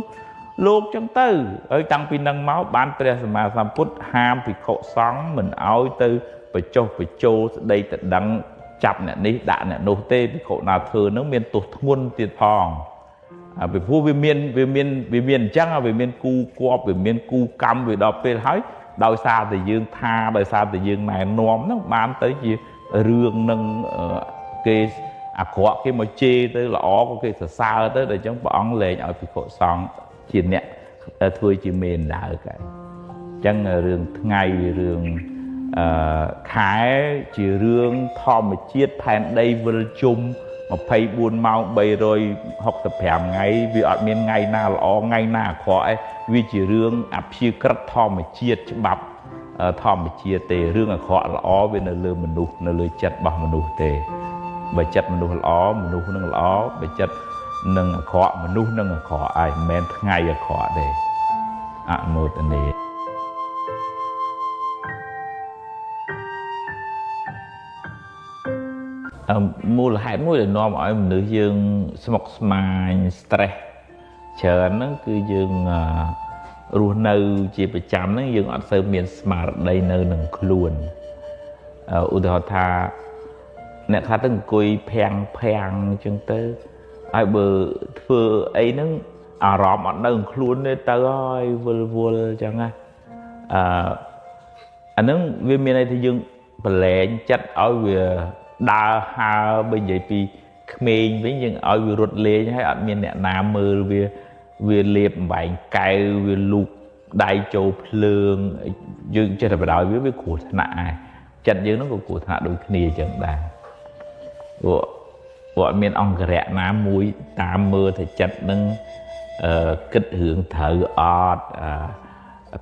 លោកចឹងទៅហើយតាំងពីនឹងមកបានព្រះសម្មាសម្ពុទ្ធហាមភិក្ខុសង្ឃមិនឲ្យទៅបញ្ចុះបញ្ចូលស្ដីដណ្ដឹងចាប់អ្នកនេះដាក់អ្នកនោះទេភិក្ខុណាធ្វើនឹងមានទោសធ្ងន់ទៀតផងពីព្រោះវាមានអញ្ចឹងវាមានគូគប់វាមានគូកម្មវាដល់ពេលហើយដោយសារតែយើងថាដោយសារតែយើងណែនាំហ្នឹងបានទៅជារឿងនឹងគេអាក្រក់គេមកជេរទៅល្អក៏គេសរសើរទៅដល់អញ្ចឹងព្រះអង្គលែងឲ្យភិក្ខុសង្ឃជាអ្នកធ្វើជាមេដើកឯងអញ្ចឹងរឿងថ្ងៃរឿងខែជារឿងធម្មជាតិផែនដីវិលជុំ24ម៉ោង365ថ្ងៃវាអត់មានថ្ងៃណាល្អថ្ងៃណាអាក្រក់ឯងវាជារឿងអព្យាក្រឹតធម្មជាតិច្បាប់ធម្មជាតិទេរឿងអាក្រក់ល្អវានៅលើមនុស្សនៅលើចិត្តរបស់មនុស្សទេបើចិត្តមនុស្សល្អមនុស្សនឹងល្អបើចិត្តនឹងអាក្រក់មនុស្សនឹងអាក្រក់ឯងមិនមែនថ្ងៃអាក្រក់ទេអនុមោទនាមូលហេតុមួយដែលនាំឲ្យមនុស្សយើងស្មុគស្មាញ stress ច្រើនហ្នឹងគឺយើងរស់នៅជាប្រចាំហ្នឹងយើងអត់សូវមានស្មារតីនៅនឹងខ្លួនឧទាហរណ៍ថាអ្នកខ្លះទៅអង្គុយភាំងអញ្ចឹងទៅហើយបើធ្វើអីហ្នឹងអារម្មណ៍អត់នៅខ្លួនទេទៅហើយវិលវល់អញ្ចឹងណា អានឹងវាមានន័យថាយើងប្រឡែងចិត្តឲ្យវាដើរហើបើនិយាយពីក្មេងវិញយើងឲ្យវារត់លេងហើយអត់មានអ្នកណាមើលវាវាលាបអំបែងកែវវាលូកដៃចូលភ្លើងយើងចេះតែបដ ாய் វាគ្រោះថ្នាក់ហើយចិត្តយើងហ្នឹងក៏គ្រោះថ្នាក់ដូចគ្នាអញ្ចឹងដែរព្រោះអត់មានអង្គរៈណាមួយតាមមើលថាចិត្តហ្នឹងគិតរឿងត្រូវអត់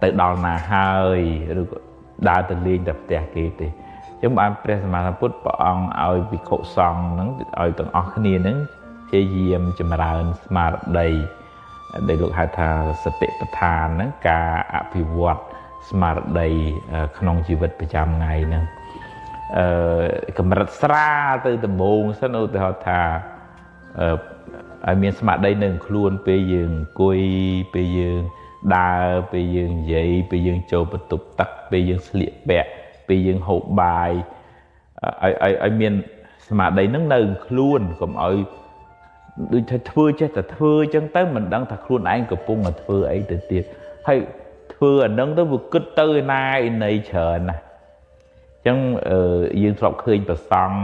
ទៅដល់ណាហើយឬក៏ដើរទៅលេងតែផ្ទះគេទេអញ្ចឹងបានព្រះសម្មាសម្ពុទ្ធព្រះអង្គឲ្យភិក្ខុសង្ឃហ្នឹងឲ្យទាំងអស់គ្នាហ្នឹងព្យាយាមចម្រើនស្មារតីដែលលោកហៅថាសតិប្បដ្ឋានហ្នឹងការអភិវឌ្ឍស្មារតីក្នុងជីវិតប្រចាំថ្ងៃហ្នឹងកម្រិតស្រាលទៅដំបូងសិនឧទាហរណ៍ថាឲ្យមានស្មារតីនៅខ្លួនពេលយើងអង្គុយពេលយើងដើរពេលយើងនិយាយពេលយើងចូលបន្ទប់ទឹកពេលយើងស្លៀកពាក់ពេលយើងហូបបាយឲ្យមានស្មារតីហ្នឹងនៅខ្លួនកុំឲ្យដូចថាធ្វើចេះតែធ្វើអញ្ចឹងទៅមិនដឹងថាខ្លួនឯងកំពុងតែធ្វើអីទៅទៀតហើយធ្វើអាហ្នឹងទៅវាគិតទៅឯណាឯណីច្រើនណាស់អញ្ចឹងយើងធ្លាប់ឃើញព្រះសង្ឃ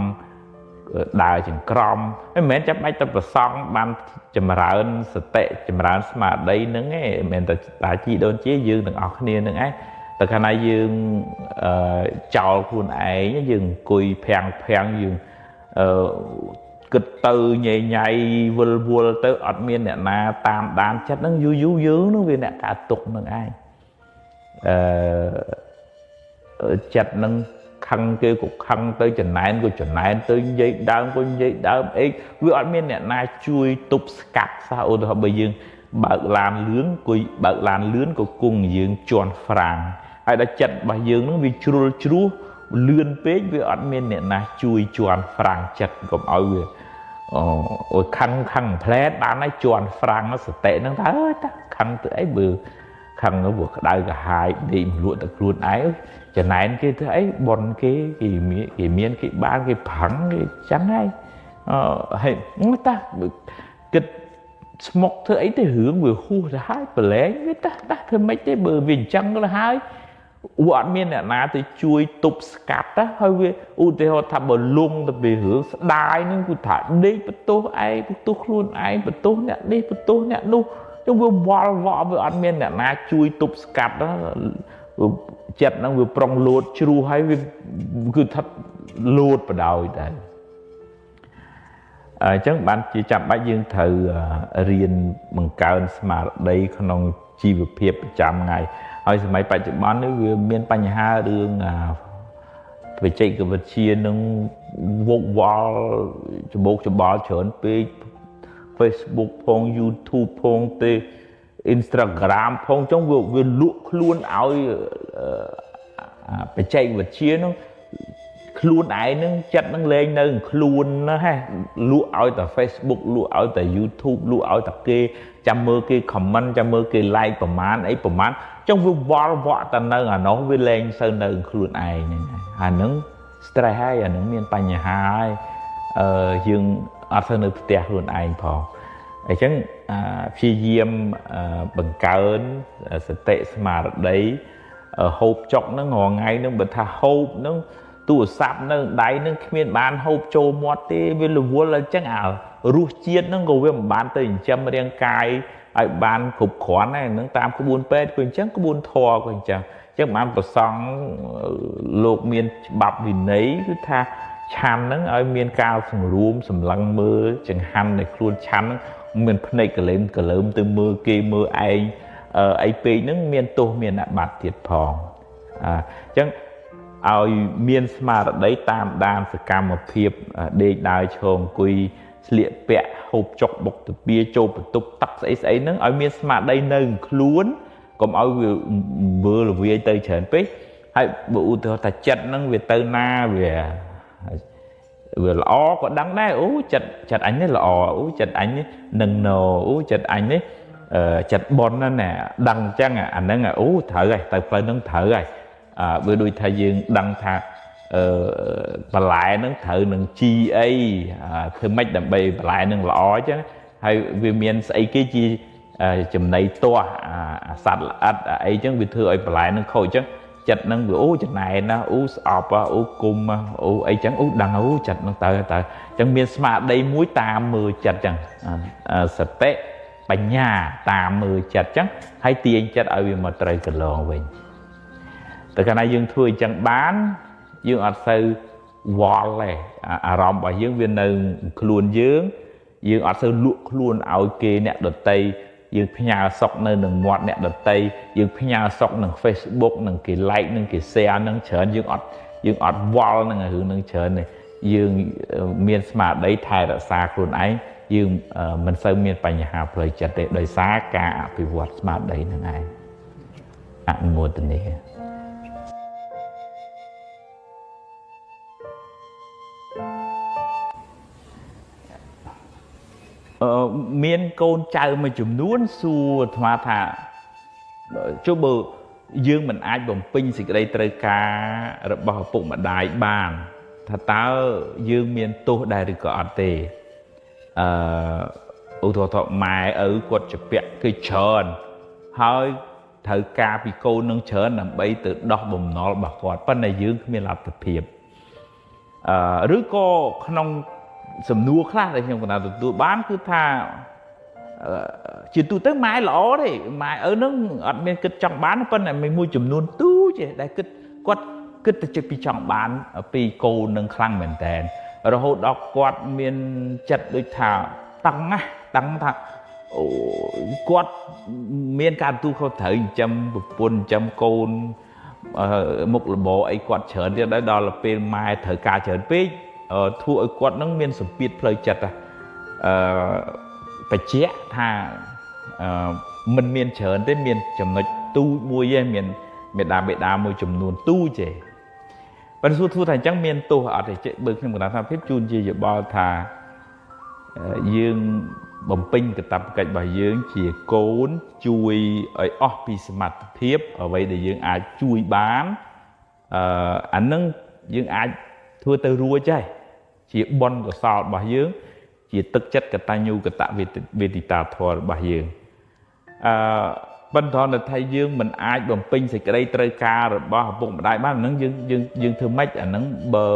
ដើរចង្ក្រមហើយមិនមែនចាំបាច់តែព្រះសង្ឃបានចម្រើនសតិចម្រើនស្មារតីហ្នឹងឯងមិនមែនតែតាជីដូនជាយើងទាំងអស់គ្នាហ្នឹងឯងតែកាលណាយើងចោលខ្លួនឯងយើងអង្គុយភាំងភាំងយើងគិតទៅញ៉ៃញ៉ៃវិលវល់ទៅអត់មានអ្នកណាតាមដានចិត្តហ្នឹងយូរយូរយើងហ្នឹងវាអ្នកកើតទុកហ្នឹងឯងចិត្តហ្នឹងខឹងគេក៏ខឹងទៅចំណែនក៏ចំណែនទៅនិយាយដើមក៏និយាយដើមអីវាអត់មានអ្នកណាជួយទប់ស្កាត់សោះឧទាហរណ៍បើយើងបើកឡានលឿនគួយបើកឡានលឿនក៏គង់យើងជន់ហ្វ្រាំងហើយដល់ចិត្តរបស់យើងហ្នឹងវាជ្រុលជ្រោះលឿនពេកវាអត់មានអ្នកណាជួយជន់ហ្វ្រាំងចិត្តកុំឲ្យវាអូយខឹងខឹងផ្លែតបានហើយជន់ហ្វ្រាំងសតិហ្នឹងថាអើយតាខឹងទៅអីបើខឹងទៅព្រោះក្តៅក្រហាយដេកមលក់តែខ្លួនឯងចំណែនគេធ្វើអីប៉ុនគេគេមានគេបានគេប្រឹងគេចឹងហើយហើយតាគិតស្មុកធ្វើអីទៅរឿងវាហួសទៅហើយប្រឡែងវាតាតាធ្វើម៉េចទេបើវាអញ្ចឹងទៅហើយវាអត់មានអ្នកណាទៅជួយទប់ស្កាត់ណាហើយវាឧទាហរណ៍ថាបើលងទៅពីរឿងស្ដាយហ្នឹងគឺថាដេកបន្ទោសឯងបន្ទោសខ្លួនឯងបន្ទោសអ្នកនេះបន្ទោសអ្នកនោះចឹងវាវល់វក់វាអត់មានអ្នកណាជួយទប់ស្កាត់ណាចិត្តហ្នឹងវាប្រុងលោតជ្រុះហើយវាគឺថាលោតបដ ாய் ដែរអញ្ចឹងបានជាចាំបាច់យើងត្រូវរៀនបង្កើនស្មារតីក្នុងជីវភាពប្រចាំថ្ងៃហើយសម័យបច្ចុប្បន្ននេះវាមានបញ្ហារឿងបច្ចេកវិទ្យានឹងវោកវល់ច្បោកច្បល់ច្រើនពេក Facebook ផង YouTube ផងទេ Instagram ផងចុងវាលក់ខ្លួនឲ្យបច្ចេកវិទ្យានឹងខ្លួនឯងនឹងចិត្តនឹងលែងនៅខ្លួនណាហេលក់ឲ្យតែ Facebook លក់ឲ្យតែ YouTube លក់ឲ្យតែគេចាំមើលគេ comment ចាំមើលគេ like ប្រមាណអីប្រមាណចុងវាវល់វក់តែនៅអានោះវាលែងសូវនៅខ្លួនឯងហ្នឹងអាហ្នឹង stress ហើយអាហ្នឹងមានបញ្ហាហើយយើងអត់សូវនៅផ្ទះខ្លួនឯងផងអញ្ចឹងព្យាយាមបង្កើនសតិស្មារតីហូបចុកហ្នឹងរាល់ថ្ងៃហ្នឹងបើថាហូបហ្នឹងទូរស័ព្ទនៅដៃហ្នឹងគ្មានបានហូបចូលមាត់ទេវារវល់អញ្ចឹងអារសជាតិហ្នឹងក៏វាមិនបានទៅចិញ្ចឹមរាងកាយឲ្យបានគ្រប់គ្រាន់ដែរហ្នឹងតាមក្បួនពេទ្យក៏អញ្ចឹងក្បួនធម៌ក៏អញ្ចឹងអញ្ចឹងបានប្រសង់លោកមានច្បាប់វិន័យគឺថាឆាន់ហ្នឹងឲ្យមានការសង្រួមសម្លឹងមើលចង្ហាន់នៃខ្លួនឆាន់ហ្នឹងមានភ្នែកកលែមកលើមទៅមើលគេមើលឯងអីពេកហ្នឹងមានទោសមានអាបត្តិទៀតផងអញ្ចឹងឲ្យមានស្មារតីតាមដានសកម្មភាពដេកដើរឈរអង្គុយស្លៀកពាក់ហូបចុកបុកតាពីចូលបន្ទប់ទឹកស្អីស្អីហ្នឹងឲ្យមានស្មារតីនៅខ្លួនកុំឲ្យវាមើលវាយទៅច្រើនពេកហើយបើឧទាហរណ៍ថាចិត្តហ្នឹងវាទៅណាវាល្អក៏ដឹងដែរអូចិត្តអញនេះល្អអូចិត្តអញនេះនឹងណអូចិត្តអញនេះចិត្តប៉ុនណាដឹងអញ្ចឹងអាហ្នឹងអូត្រូវហើយទៅផ្លូវហ្នឹងត្រូវហើយវាដូចថាយើងដឹងថាបន្លែហ្នឹងត្រូវនឹងជីអីធ្វើម៉េចដើម្បីបន្លែហ្នឹងល្អអញ្ចឹងហើយវាមានស្អីគេជាចំណីទាស់អាសត្វល្អិតអីចឹងវាធ្វើឲ្យបន្លែហ្នឹងខូចអញ្ចឹង ចិត្តហ្នឹងវាអូចំណែនណាអូស្អប់អូគុំអូអីចឹងអូដឹងអូចិត្តហ្នឹងទៅទៅចឹងមានស្មារតីមួយតាមមើលចិត្តចឹងសតិបញ្ញាតាមមើលចិត្តចឹងហើយទាញចិត្តឲ្យវាមកត្រូវកន្លងវិញតែកាលណាយើងធ្វើអញ្ចឹងបានយើងអត់សូវវល់ទេអារម្មណ៍របស់យើងវានៅខ្លួនយើងយើងអត់សូវលក់ខ្លួនឲ្យគេអ្នកដតីយើងផ្ញើសុកនៅនឹងមាត់អ្នកដតីយើងផ្ញើសុកនឹង Facebook នឹងគេ like នឹងគេ share នឹងច្រើនយើងអត់វល់នឹងរឿងនឹងច្រើនទេយើងមានស្មារតីថែរក្សាខ្លួនឯងយើងមិនសូវមានបញ្ហាផ្លូវចិត្តទេដោយសារការអភិវឌ្ឍស្មារតីនឹងឯងអនុមោទនាមានកូនចៅមួយចំនួនសួរអាត្មាថាចុះបើយើងមិនអាចបំពេញសេចក្តីត្រូវការរបស់ឪពុកម្ដាយបានថាតើយើងមានទោសដែរឬក៏អត់ទេឧទាហរណ៍ថាម៉ែឪគាត់ជពាក់គេច្រើនហើយត្រូវការពីកូននឹងច្រើនដើម្បីទៅដោះបំណុលរបស់គាត់ប៉ុន្តែយើងគ្មានលទ្ធភាពឬក៏ក្នុងសំណួរខ្លះដែលខ្ញុំកណ្ដាលទទួលបានគឺថាជាទូទៅម៉ែល្អទេម៉ែឪនឹងអត់មានគិតចង់បានប៉ុន្តែមួយចំនួនទូចទេដែលគិតគាត់គិតតែពីចង់បានពីកូននឹងខ្លាំងមែនតើរហូតដល់គាត់មានចិត្តដូចថាតឹងណាតឹងថាអូគាត់មានការទទួលខុសត្រូវចិញ្ចឹមប្រពន្ធចិញ្ចឹមកូនមុខរបរអីគាត់ច្រើនទៀតដល់ពេលម៉ែត្រូវការច្រើនពេកធ្វើឲ្យគាត់នឹងមានសម្ពាធផ្លូវចិត្តបញ្ជាក់ថាមិនមានច្រើនទេមានចំណុចទូចមួយទេមានមេដាបេដាមួយចំនួនទូចទេប៉ុន្តែសួរធ្វើថាអញ្ចឹងមានទោសអត់ទេបើខ្ញុំកណ្ដាលថាភាពជូនជាយោបល់ថាយើងបំពេញកាតព្វកិច្ចរបស់យើងជាកូនជួយឲ្យអស់ពីសមត្ថភាពអ្វីដែលយើងអាចជួយបានអានឹងយើងអាចធ្វើទៅរួចហើយជាបុណ្យកុសលរបស់យើងជាទឹកចិត្តកតញ្ញូកតវេទិតាធម៌របស់យើងបន្តនៅថាយើងមិនអាចបំពេញសេចក្តីត្រូវការរបស់ឪពុកម្ដាយបានអានឹងយើងធ្វើម៉េចអានឹងបើ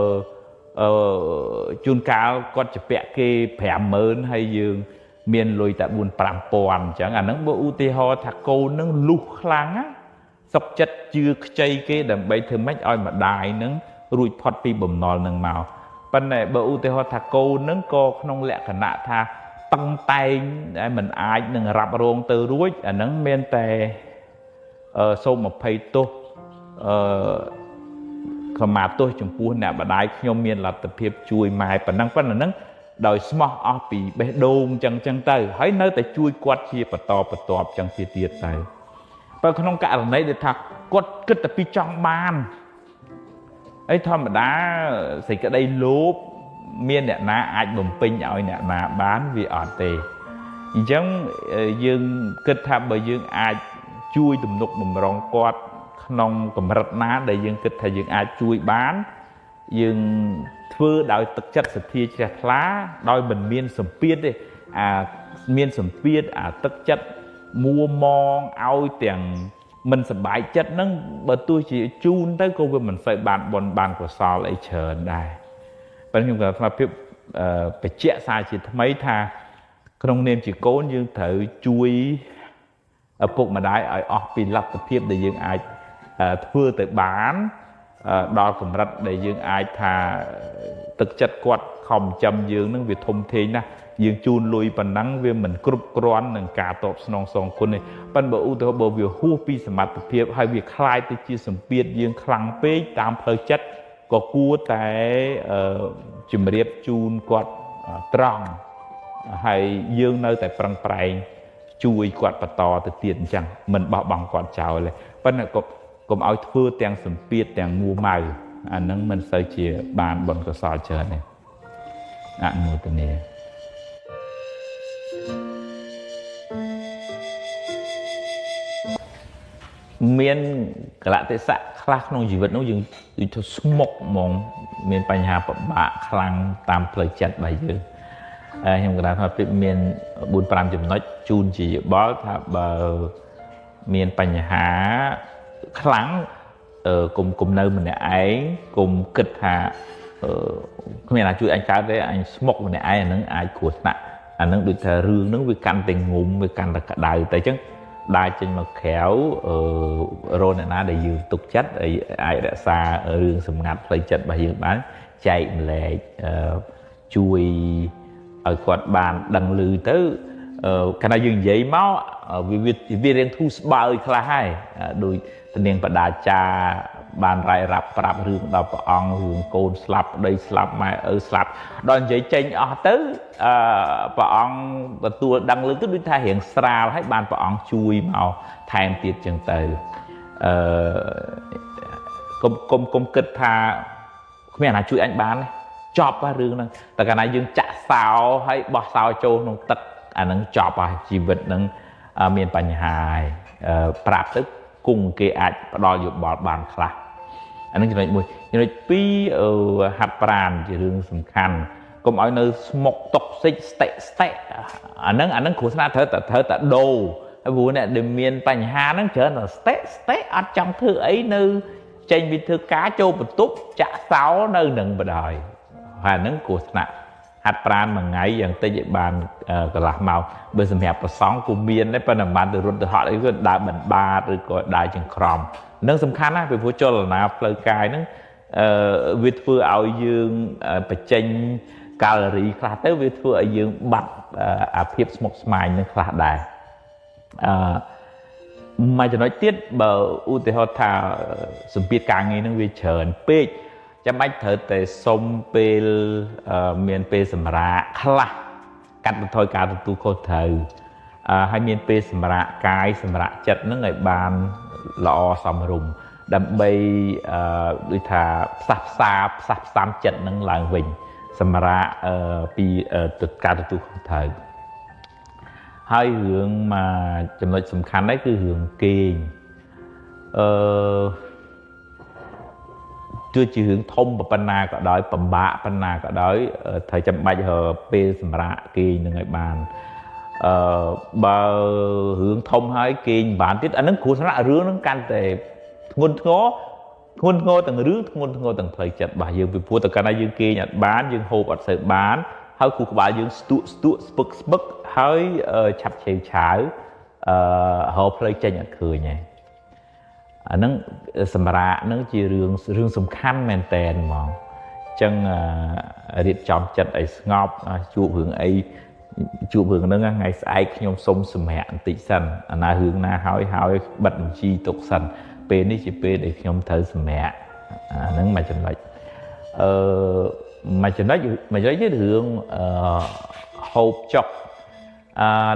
ជួនកាលគាត់ជពាក់គេ 50000 ហើយយើងមានលុយតែ4 5000អញ្ចឹងអានឹងបើឧទាហរណ៍ថាកូននឹងលុះខ្លាំងណាសុកចិត្តជឿខ្ចីគេដើម្បីធ្វើម៉េចឲ្យម្ដាយនឹងរួចផុតពីបំណុលនឹងមកប៉ុន្តែបើឧទាហរណ៍ថាកូននឹងក៏ក្នុងលក្ខណៈថាតឹងតែងដែលមិនអាចនឹងរ៉ាប់រងទៅរួចអានឹងមានតែសូមអភ័យទោសខមាទោសចំពោះអ្នកម្ដាយខ្ញុំមានលទ្ធភាពជួយម៉ែប៉ុណ្ណឹងប៉ុណ្ណឹងដោយស្មោះអស់ពីបេះដូងចឹងចឹងទៅហើយនៅតែជួយគាត់ជាបន្តបន្ទាប់ចឹងទៀតទៅបើក្នុងករណីដែលថាគាត់គិតតែពីចង់បានអីធម្មតាសេចក្តីលោភមានអ្នកណាអាចបំពេញឲ្យអ្នកណាបានវាអត់ទេអញ្ចឹងយើងគិតថាបើយើងអាចជួយទំនុកបំរុងគាត់ក្នុងកម្រិតណាដែលយើងគិតថាយើងអាចជួយបានយើងធ្វើដោយទឹកចិត្តសទ្ធាជ្រះថ្លាដោយមិនមានសម្ពាធទេអាមានសម្ពាធអាទឹកចិត្តមួមងឲ្យទាំងមិនសប្បាយចិត្តហ្នឹងបើទោះជាជូនទៅក៏វាមិនសូវបានបុណ្យបានកុសលអីច្រើនដែរប៉ុន្តែខ្ញុំក៏ថាភាពបញ្ជាក់សារជាថ្មីថាក្នុងនាមជាកូនយើងត្រូវជួយឪពុកម្ដាយឲ្យអស់ពីលទ្ធភាពដែលយើងអាចធ្វើទៅបានដល់កម្រិតដែលយើងអាចថាទឹកចិត្តគាត់ខំចាំយើងនឹងវាធំធេងណាស់យើងជូនលុយប៉ុណ្ណឹងវាមិនគ្រប់គ្រាន់នឹងការតបស្នងសងគុណទេប៉ុន្តែបើឧទាហរណ៍បើវាហួសពីសមត្ថភាពហើយវាคล้ายទៅជាសម្ពាធយើងខ្លាំងពេកតាមផ្លូវចិត្តក៏គួរតែជំរាបជូនគាត់ត្រង់ហើយយើងនៅតែប្រឹងប្រែងជួយគាត់បន្តទៅទៀតអញ្ចឹងមិនបោះបង់គាត់ចោលទេប៉ុន្តែក៏កុំឲ្យធ្វើទាំងសម្ពាធទាំងមួម៉ៅអានឹងមិនសូវជាបានបុណ្យកុសលច្រើនទេអនុមោទនាមានកលៈទេសៈខ្លះក្នុងជីវិតនោះយើងដូចថាស្មុកហ្មងមានបញ្ហាពិបាកខ្លាំងតាមផ្លូវចិត្តរបស់យើងខ្ញុំក៏ថាពេលមាន4 5ចំណុចជូនជាយោបល់ថាបើមានបញ្ហាខ្លាំង កុំនៅម្នាក់ឯងកុំគិតថាគ្មានណាជួយអញកើតទេអញស្មុកម្នាក់ឯងអានឹងអាចគ្រោះថ្នាក់អានឹងដូចថារឿងហ្នឹងវាកាន់តែងុំវាកាន់តែក្តៅតែអញ្ចឹងដើរចេញមកក្រៅរកអ្នកណាដែលយើងទុកចិត្តអាចរក្សារឿងសម្ងាត់ផ្លូវចិត្តរបស់យើងបានចែកម្លែកជួយឲ្យគាត់បានដឹងឮទៅកាលណាយើងនិយាយមកវារៀងធូរស្បើយខ្លះហើយដូចនាងបដាចាបានរាយរាប់ប្រាប់រឿងដល់ព្រះអង្គរឿងកូនស្លាប់ប្តីស្លាប់ម៉ែឪស្លាប់ដល់និយាយចេញអស់ទៅព្រះអង្គទទួលដឹងឮទៅដូចថារៀងស្រាលហើយបានព្រះអង្គជួយមកថែមទៀតចឹងទៅកុំគិតថាគ្មានអាណាជួយអញបានទេចប់ហើយរឿងហ្នឹងតែកាលណាយើងចាក់សោហើយបោះសោចូលក្នុងទឹកអាហ្នឹងចប់ហើយជីវិតហ្នឹងមានបញ្ហាហើយប្រាប់ទៅគង់គេអាចផ្ដល់យោបល់បានខ្លះអានឹងចំណុចមួយចំណុចពីរហាត់ប្រាណជារឿងសំខាន់កុំឲ្យនៅស្មុកតុកសិចស្តិស្តិអាហ្នឹងគ្រោះថ្នាក់ត្រូវតែដូរហើយព្រោះអ្នកដែលមានបញ្ហាហ្នឹងច្រើនតែស្តិស្តិអត់ចង់ធ្វើអីនៅចេញពីធ្វើការចូលបន្ទប់ចាក់សោនៅនឹងបដ ாய் ហើយអាហ្នឹងគ្រោះថ្នាក់ហាត់ប្រាណមួយថ្ងៃយ៉ាងតិចឲ្យបានកន្លះម៉ោងបើសម្រាប់ប្រសង់គូមានដែរប៉ុន្តែមិនបានទៅរត់ទៅហត់អីគឺដើរមិនបាតឬក៏ដើរចង្ក្រមនឹងសំខាន់ណាស់ពីព្រោះចលនាផ្លូវកាយហ្នឹងវាធ្វើឲ្យយើងបញ្ចេញកាឡូរីខ្លះទៅវាធ្វើឲ្យយើងបាត់អាភាពស្មុគស្មាញនឹងខ្លះដែរមួយចំណុចទៀតបើឧទាហរណ៍ថាសម្ពាធការងារនឹងវាច្រើនពេកចាំបាច់ត្រូវតែសុំពេលមានពេលសម្រាកខ្លះកាត់បន្ថយការទទួលខុសត្រូវហើយមានពេលសម្រាកកាយសម្រាកចិត្តនឹងឲ្យបានល្អសមរម្យដើម្បីដូចថាផ្សះផ្សាផ្សះផ្សំចិត្តនឹងឡើងវិញសម្រាកពីការទទួលខុសត្រូវហើយរឿងមួយចំណុចសំខាន់ដែរគឺរឿងគេងទោះជារឿងធំប៉ុណ្ណាក៏ដោយពិបាកប៉ុណ្ណាក៏ដោយត្រូវចាំបាច់រកពេលសម្រាកគេងនឹងឲ្យបានបើរឿងធំហើយគេងមិនបានទៀតអានឹងគ្រោះថ្នាក់រឿងនឹងកាន់តែធ្ងន់ធ្ងរធ្ងន់ធ្ងរទាំងរឿងធ្ងន់ធ្ងរទាំងផ្លូវចិត្តរបស់យើងពីព្រោះតែកាលណាយើងគេងអត់បានយើងហូបអត់សូវបានហើយខួរក្បាលយើងស្ទក់ស្ទក់ស្ពឹកស្ពឹកហើយឆាប់ឆេវឆាវរកផ្លូវចេញអត់ឃើញទេអាហ្នឹងសម្រាកហ្នឹងជារឿងសំខាន់មែនតែនហ្មងអញ្ចឹងរៀបចំចិត្តឲ្យស្ងប់ជួបរឿងអីជួបរឿងហ្នឹងថ្ងៃស្អែកខ្ញុំសុំសម្រាកបន្តិចសិនអាណារឿងណាហើយហើយបិទបញ្ជីទុកសិនពេលនេះជាពេលដែលខ្ញុំត្រូវសម្រាកអាហ្នឹងមួយចំណុចមួយចំណុចទៀតរឿងហូបចុក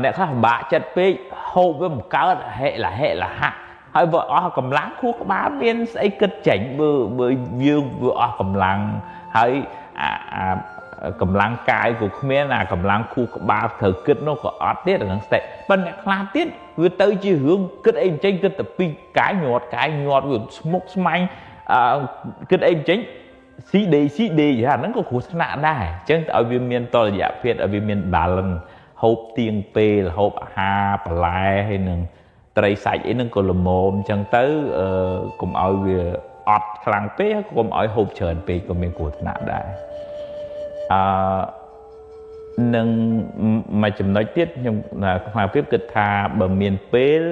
អ្នកខ្លះពិបាកចិត្តពេកហូបវាមិនកើតហិលហិលហៈហើយបើអស់កម្លាំងខួរក្បាលមានស្អីគិតចេញបើយើងវាអស់កម្លាំងហើយអាកម្លាំងកាយក៏គ្មានអាកម្លាំងខួរក្បាលត្រូវគិតនោះក៏អត់ទៀតអាហ្នឹងស្តិប៉ុន្តែអ្នកខ្លះទៀតវាទៅជារឿងគិតអីមិនចេញគិតតែពីកាយញាត់វាស្មុគស្មាញគិតអីមិនចេញ CD CD អាហ្នឹងក៏គ្រោះថ្នាក់ដែរអញ្ចឹងឲ្យវាមានតុល្យភាពឲ្យវាមាន balance ហូបទៀងពេលហូបអាហារបន្លែហើយនឹងត្រីសាច់អីហ្នឹងក៏ល្មមអញ្ចឹងទៅកុំឲ្យវាអត់ខ្លាំងពេកកុំឲ្យហូបច្រើនពេកក៏មានគ្រោះថ្នាក់ដែរនឹងមួយចំណុចទៀតខ្ញុំខ្មៅភាពគិតថាបើមានពេល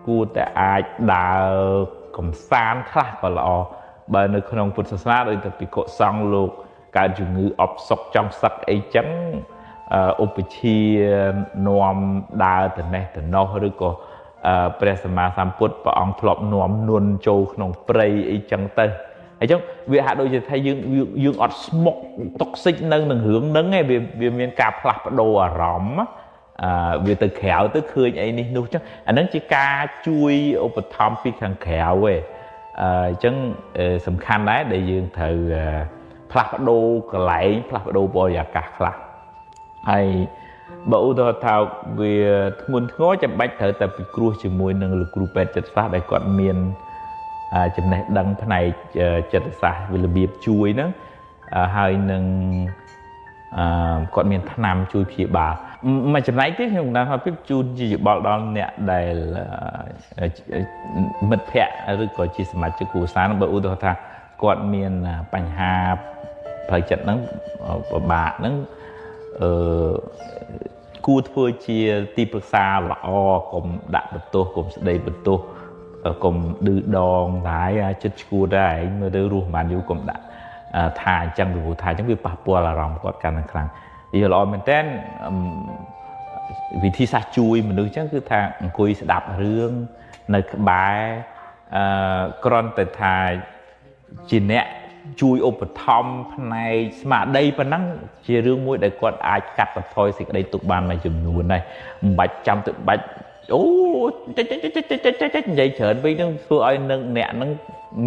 គួរតែអាចដើរកំសាន្តខ្លះក៏ល្អបើនៅក្នុងពុទ្ធសាសនាដូចតែភិក្ខុសង្ឃលោកកើតជំងឺអបសុកចង់សឹកអីចឹងឧបជានាំដើរទៅនេះទៅនោះឬក៏ព្រះសម្មាសម្ពុទ្ធព្រះអង្គធ្លាប់នាំនួនចូលក្នុងព្រៃអីចឹងទៅអញ្ចឹងវាហាក់ដូចជាថាយើងអត់ស្មុកតុកសិចនៅនឹងរឿងហ្នឹងឯងវាមានការផ្លាស់ប្ដូរអារម្មណ៍វាទៅក្រៅទៅឃើញអីនេះនោះចឹងអាហ្នឹងជាការជួយឧបត្ថម្ភពីខាងក្រៅឯងអញ្ចឹងសំខាន់ដែរដែលយើងត្រូវផ្លាស់ប្ដូរកន្លែងផ្លាស់ប្ដូរបរិយាកាសខ្លះហើយបើឧទាហរណ៍ថាវាធ្ងន់ធ្ងរចាំបាច់ត្រូវតែពិគ្រោះជាមួយនឹងលោកគ្រូពេទ្យចិត្តសាស្ត្រដែលគាត់មានចំណេះដឹងផ្នែកចិត្តសាស្ត្រវារបៀបជួយហ្នឹងហើយនឹងគាត់មានថ្នាំជួយព្យាបាល មួយចំណែកទៀតខ្ញុំកំណត់ថាពីជូនជាយោបល់ដល់អ្នកដែលមិត្តភ័ក្តិឬក៏ជាសមាជិកគ្រួសារបើឧទាហរណ៍ថាគាត់មានបញ្ហាផ្លូវចិត្តហ្នឹងពិបាកហ្នឹងគួរធ្វើជាទីប្រឹក្សាល្អកុំដាក់បន្ទោសកុំស្ដីបន្ទោសកុំឌឺដងដែរចិត្តឈួតដែរឯងមើលទៅរស់មិនបានយូរកុំដាក់ថាអញ្ចឹងពីព្រោះថាអញ្ចឹងវាប៉ះពាល់អារម្មណ៍គាត់កាន់តែខ្លាំងវាល្អមែនតើវិធីសាស្ត្រជួយមនុស្សអញ្ចឹងគឺថាអង្គុយស្ដាប់រឿងនៅក្បែរគ្រាន់តែថាជាអ្នកជួយឧបត្ថម្ភផ្នែកស្មារតីប៉ុណ្ណឹងជារឿងមួយដែលគាត់អាចកាត់បន្ថយសេចក្តីទុក្ខបានមួយចំនួនដែរមិនបាច់ចាំទៅបាច់អូចេចចេចចេចចេចចេចនិយាយច្រើនវិញនឹងធ្វើឲ្យនឹងអ្នកនឹង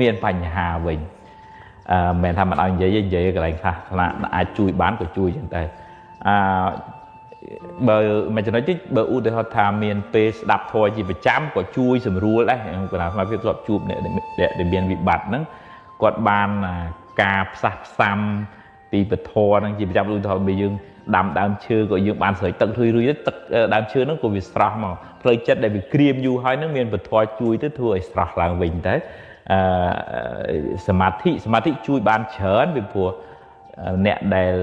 មានបញ្ហាវិញមិនមែនថាមិនឲ្យនិយាយនិយាយកន្លែងខ្លះខ្លះអាចជួយបានក៏ជួយចឹងតែបើមួយចំណុចទៀតបើឧទាហរណ៍ថាមានពេលស្ដាប់ធម៌ជាប្រចាំក៏ជួយសម្រួលដែរខ្ញុំកណាស្មារតីធ្លាប់ជួបអ្នកដែលមានវិបត្តិហ្នឹងគាត់បានការផ្សះផ្សាំពីពធហ្នឹងជាប្រចាំឧទាហរណ៍បើយើងដាំដើមឈើក៏យើងបានស្រោចទឹករុយរុយទឹកដើមឈើហ្នឹងក៏វាស្រស់មកផ្លូវចិត្តដែលវាក្រៀមយូរហើយហ្នឹងមានពធជួយទៅធ្វើឲ្យស្រស់ឡើងវិញទៅសមាធិជួយបានច្រើនពីព្រោះអ្នកដែល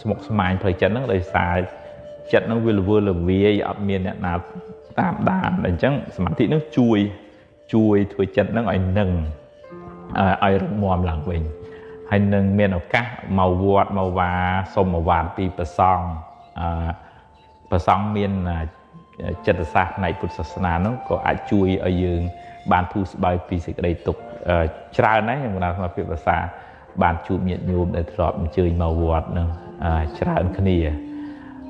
ស្មុគស្មាញផ្លូវចិត្តហ្នឹងដោយសារចិត្តហ្នឹងវាល្វើល្វាយអត់មានអ្នកណាតាមដានអញ្ចឹងសមាធិហ្នឹងជួយធ្វើចិត្តហ្នឹងឲ្យនឹងឲ្យរឹងមាំឡើងវិញហើយនឹងមានឱកាសមកវត្តមកវាសុំអវាទពីព្រះសង្ឃព្រះសង្ឃមានចិត្តសាស្ត្រផ្នែកពុទ្ធសាសនាហ្នឹងក៏អាចជួយឲ្យយើងបានធូរស្បើយពីសេចក្តីទុក្ខច្រើនដែរខ្ញុំកណាស្មារតីភាសាបានជួបញាតិញោមដែលធ្លាប់អញ្ជើញមកវត្តហ្នឹងច្រើនគ្នា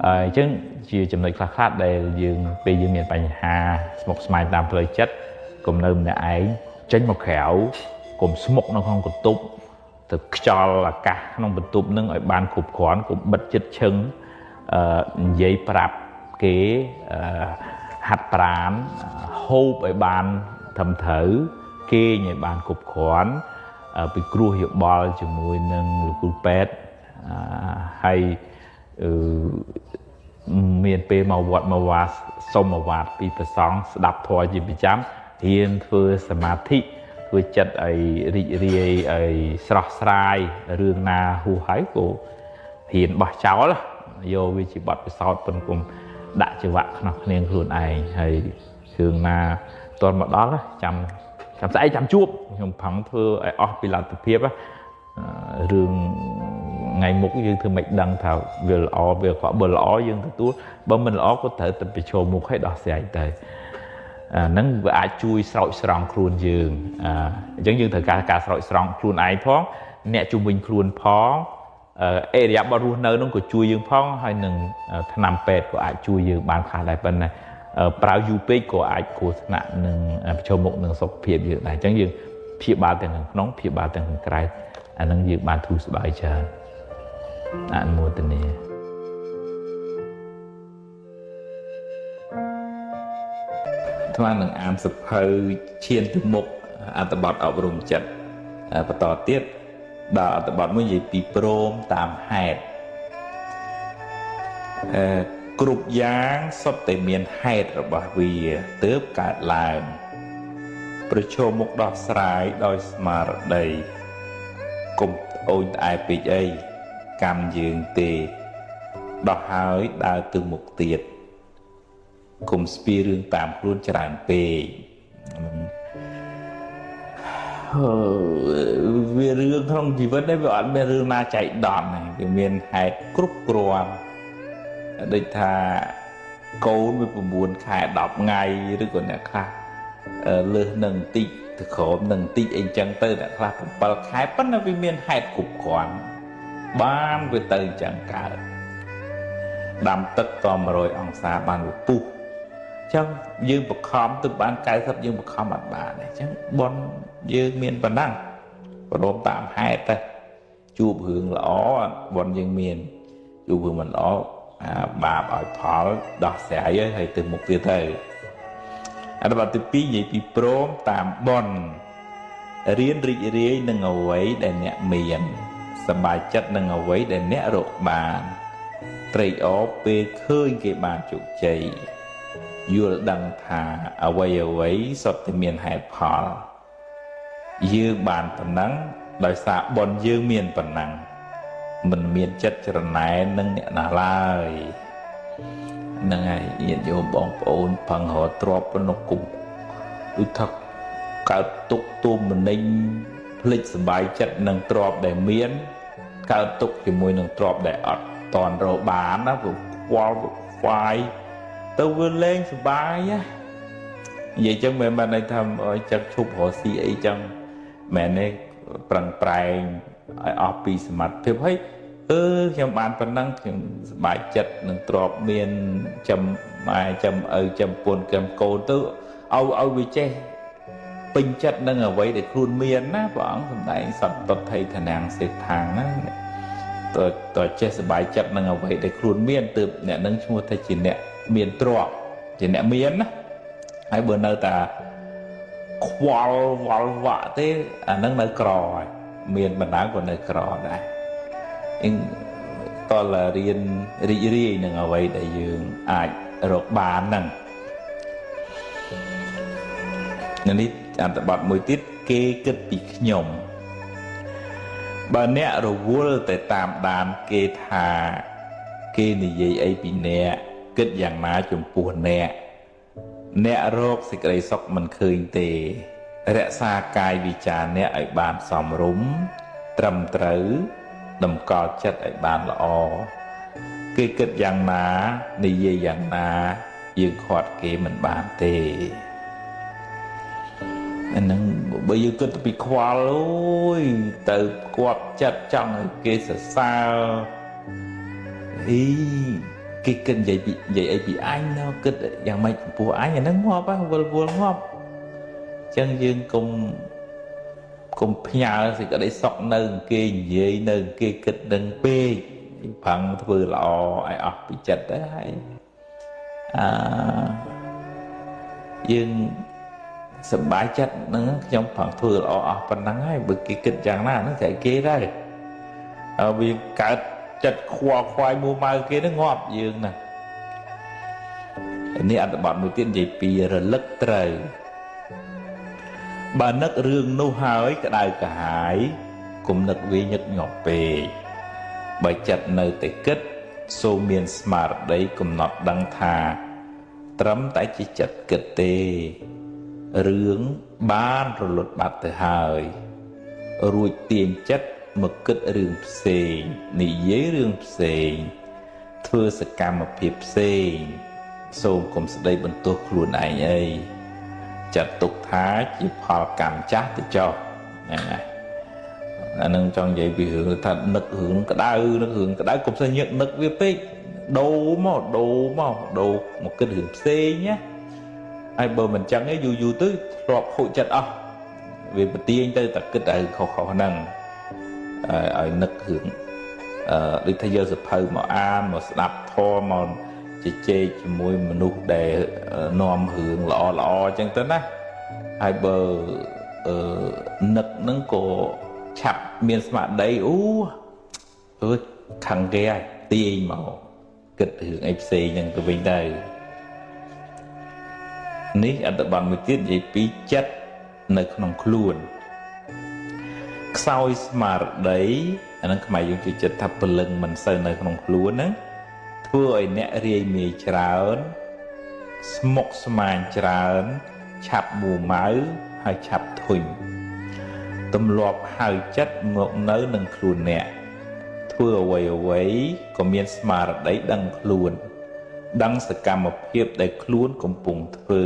អញ្ចឹងជាចំណុចខ្លះៗដែលយើងពេលយើងមានបញ្ហាស្មុគស្មាញតាមផ្លូវចិត្តកុំនៅម្នាក់ឯងចេញមកក្រៅកុំស្មុកនៅក្នុងបន្ទប់ទៅខ្យល់អាកាសក្នុងបន្ទប់នឹងឲ្យបានគ្រប់គ្រាន់កុំបិទចិត្តឈឹងនិយាយប្រាប់គេហាត់ប្រាណហូបឲ្យបានត្រឹមត្រូវគេងឲ្យបានគ្រប់គ្រាន់ពិគ្រោះយោបល់ជាមួយនឹងលោកគ្រូពេទ្យហើយមានពេលមកវត្តមកវាសុំអវាទពីព្រះសង្ឃស្ដាប់ធម៌ជាប្រចាំរៀនធ្វើសមាធិធ្វើចិត្តឲ្យរីករាយឲ្យស្រស់ស្រាយរឿងណាហួសហើយក៏រៀនបោះចោលយកវាជាបទពិសោធន៍ប៉ុនគុំដាក់ចង្វាក់ខ្នោះគ្នាខ្លួនឯងហើយរឿងណាតន់មកដល់ចាំស្អែកចាំជួបខ្ញុំប្រឹងធ្វើឲ្យអស់ពីលទ្ធភាពរឿងថ្ងៃមុខយើងធ្វើមិនដឹងថាវាល្អវាអាក្រក់បើល្អយើងទទួលបើមិនល្អក៏ត្រូវតែប្រឈមមុខឲ្យដោះស្រាយទៅហ្នឹងវាអាចជួយស្រោចស្រង់ខ្លួនយើងអញ្ចឹងយើងត្រូវការស្រោចស្រង់ខ្លួនឯងផងអ្នកជំនាញខ្លួនផងអេរិយាបថរស់នៅហ្នឹងក៏ជួយយើងផងហើយនឹងថ្នាំពេទ្យក៏អាចជួយយើងបានខ្លះដែរប៉ុន្តែប្រើយូរពេកក៏អាចគ្រោះថ្នាក់នឹងប្រឈមមុខនឹងសុខភាពយើងដែរអញ្ចឹងយើងព្យាបាលទាំងខាងក្នុងព្យាបាលទាំងខាងក្រៅអាហ្នឹងយើងបានធូរស្បើយច្រើនអនុមោទនាអាត្មានឹងអានសភៅឈានទៅមុខអត្ថបទអប់រំចិត្តបន្តទៀតដល់អត្ថបទមួយនិយាយពីព្រមតាមហេតុគ្រប់យ៉ាងសុទ្ធតែមានហេតុរបស់វាទើបកើតឡើងប្រឈមមុខដោះស្រាយដោយស្មារតីកុំត្អូញត្អែពេកអីកម្មយើងទេដោះហើយដើរទៅមុខទៀតកុំស្ពីរឿងតាមខ្លួនច្រើនពេកវារឿងក្នុងជីវិតនេះវាអត់មានរឿងណាចៃដន្យទេវាមានហេតុគ្រប់គ្រាន់ដូចថាកូនវា9ខែ10ថ្ងៃឬក៏អ្នកខ្លះលើសនឹងបន្តិចទៅក្រោមនឹងបន្តិចអីចឹងទៅអ្នកខ្លះ7ខែប៉ុន្តែវាមានហេតុគ្រប់គ្រាន់បានវាទៅអញ្ចឹងកើតដាំទឹកត100អង្សាបានវាពុះអញ្ចឹងយើងបខំទៅបាន90យើងបខំអត់បានទេអញ្ចឹងបុណ្យយើងមានប៉ុណ្ណឹងព្រមតាមហេតុទៅជួបរឿងល្អបុណ្យយើងមានជួបរឿងមិនល្អបាបឲ្យផលដោះស្រាយហើយទៅមុខទៀតទៅអត្ថបទទី2និយាយពីព្រមតាមបុណ្យរៀនរីករាយនឹងអ្វីដែលអ្នកមានសប្បាយចិត្តនឹងអ្វីដែលអ្នករកបាន ត្រេកអរពេលឃើញគេបានជោគជ័យយល់ដឹងថាអ្វីអ្វីសុទ្ធតែមានហេតុផលយើងបានប៉ុណ្ណឹងដោយសារបុណ្យយើងមានប៉ុណ្ណឹងមិនមានចិត្តច្រណែននឹងអ្នកណាឡើយហ្នឹងហើយញាតិញោមបងប្អូនផឹងរកទ្របប៉ុណ្ណោះគុំដូចថាកើតទុកទុំមនិញភ្លេចសบายចិត្តនឹងទ្របដែលមានកើតទុកជាមួយនឹងទ្របដែលអត់តន់រកបានណាព្រោះខ្វល់ខ្វាយទៅវាលែងសบายណានិយាយចឹងមិនមែនន័យថាឲ្យចឹងឈប់រកស៊ីអីចឹងមែនទេប្រឹងប្រែងឲ្យអស់ពីសមត្ថភាពហើយខ្ញុំបានប៉ុណ្ណឹងខ្ញុំសบายចិត្តនឹងទ្របមានចំម៉ែចំឪចំពូនចំកូនទៅឲ្យវាចេះពេញចិត្តនឹងអ្វីដែលខ្លួនមានណាព្រះអង្គសម្ដែងសន្តតថៃឋានាងសេដ្ឋាងណាតើចេះសบายចិត្តនឹងអ្វីដែលខ្លួនមានទើបអ្នកនឹងឈ្មោះថាជាអ្នកមានទ្រព្យជាអ្នកមានណាហើយបើនៅតែខ្វល់វល់វក់ទេអានឹងនៅក្រហើយមានបណ្ដាក៏នៅក្រដែរអ៊ីងតលរៀនរីករាយនឹងអ្វីដែលយើងអាចរកបានហ្នឹងនេះអត្ថបទមួយទៀតគេគិតពីខ្ញុំបើអ្នករវល់តែតាមដានគេថាគេនិយាយអីពីអ្នកគិតយ៉ាងណាចំពោះអ្នកអ្នករកសេចក្តីសុខមិនឃើញទេរក្សាកាយវិចារអ្នកឲ្យបានសមរម្យត្រឹមត្រូវតម្កល់ចិត្តឲ្យបានល្អគេគិតយ៉ាងណានិយាយយ៉ាងណាយើងខាត់គេមិនបានទេអាហ្នឹងបើយើងគិតពីខ្វល់អូយទៅគប់ចិត្តចង់ឲ្យគេសរសើរអីគេគិតនិយាយពីនិយាយអីពីអញណោះគិតយ៉ាងម៉េចចំពោះអញអាហ្នឹងងាប់ហ៎វល់វល់ងាប់អញ្ចឹងយើងកុំផ្ញើសេចក្តីសុខនៅគេនិយាយនៅគេគិតនឹងពេកប្រឹងធ្វើល្អឲ្យអស់ពីចិត្តទៅហើយអឺយើងសប្បាយចិត្តហ្នឹងខ្ញុំប្រឹងធ្វើល្អអស់ប៉ុណ្ណឹងហើយបើគេគិតយ៉ាងណាហ្នឹងស្អីគេដែរហើយវាកើតចិត្តខ្វល់ខ្វាយមួម៉ៅគេហ្នឹងងាប់យើងណានេះអត្ថបទមួយទៀតនិយាយពីរលឹកត្រូវបើនឹករឿងនោះហើយក្តៅក្រហាយគុំនឹកវាញឹកញាប់ពេកបើចិត្តនៅតែគិតសូមមានស្មារតីកំណត់ដឹងថាត្រឹមតែជាចិត្តគិតទេរឿងបានរលត់បាត់ទៅហើយរួចទាញចិត្តមកគិតរឿងផ្សេងនិយាយរឿងផ្សេងធ្វើសកម្មភាពផ្សេងសូមកុំស្ដីបន្ទោសខ្លួនឯងអីចាត់ទុកថាជាផលកម្មចាស់ទៅចុះហ្នឹងហើយអានឹងចង់និយាយពីរឿងថានឹករឿងក្តៅនឹករឿងក្តៅកុំសូវញឹកនឹកវាពេកដូរមកដូរមកដូរមកគិតរឿងផ្សេងណាហើយបើមិនចឹងទេយូរយូរទៅធ្លាប់ខូចចិត្តអស់វាប្រទៀងទៅតែគិតឲ្យខុសៗហ្នឹងឲ្យនឹករឿងដូចថាយកសភៅមកអានមកស្ដាប់ធម៌មកជជែកជាមួយមនុស្សដែលនាំរឿងល្អល្អអញ្ចឹងទៅណាហើយបើនឹកហ្នឹងក៏ឆាប់មានស្មារតីអូអើយខឹងគេហើយទាញមកគិតរឿងអីផ្សេងហ្នឹងទៅវិញទៅនេះអត្ថបទមួយទៀតនិយាយពីចិត្តនៅក្នុងខ្លួនខ្សោយស្មារតីអាហ្នឹងខ្មែរយើងជឿចិត្តថាព្រលឹងមិនសូវនៅក្នុងខ្លួនហ្នឹងធ្វើឲ្យអ្នករាយមាយច្រើនស្មុគស្មាញច្រើនឆាប់មួម៉ៅហើយឆាប់ធុញទម្លាប់ហៅចិត្តមកនៅនឹងខ្លួនអ្នកធ្វើអ្វីអ្វីក៏មានស្មារតីដឹងខ្លួនដឹងសកម្មភាពដែលខ្លួនកំពុងធ្វើ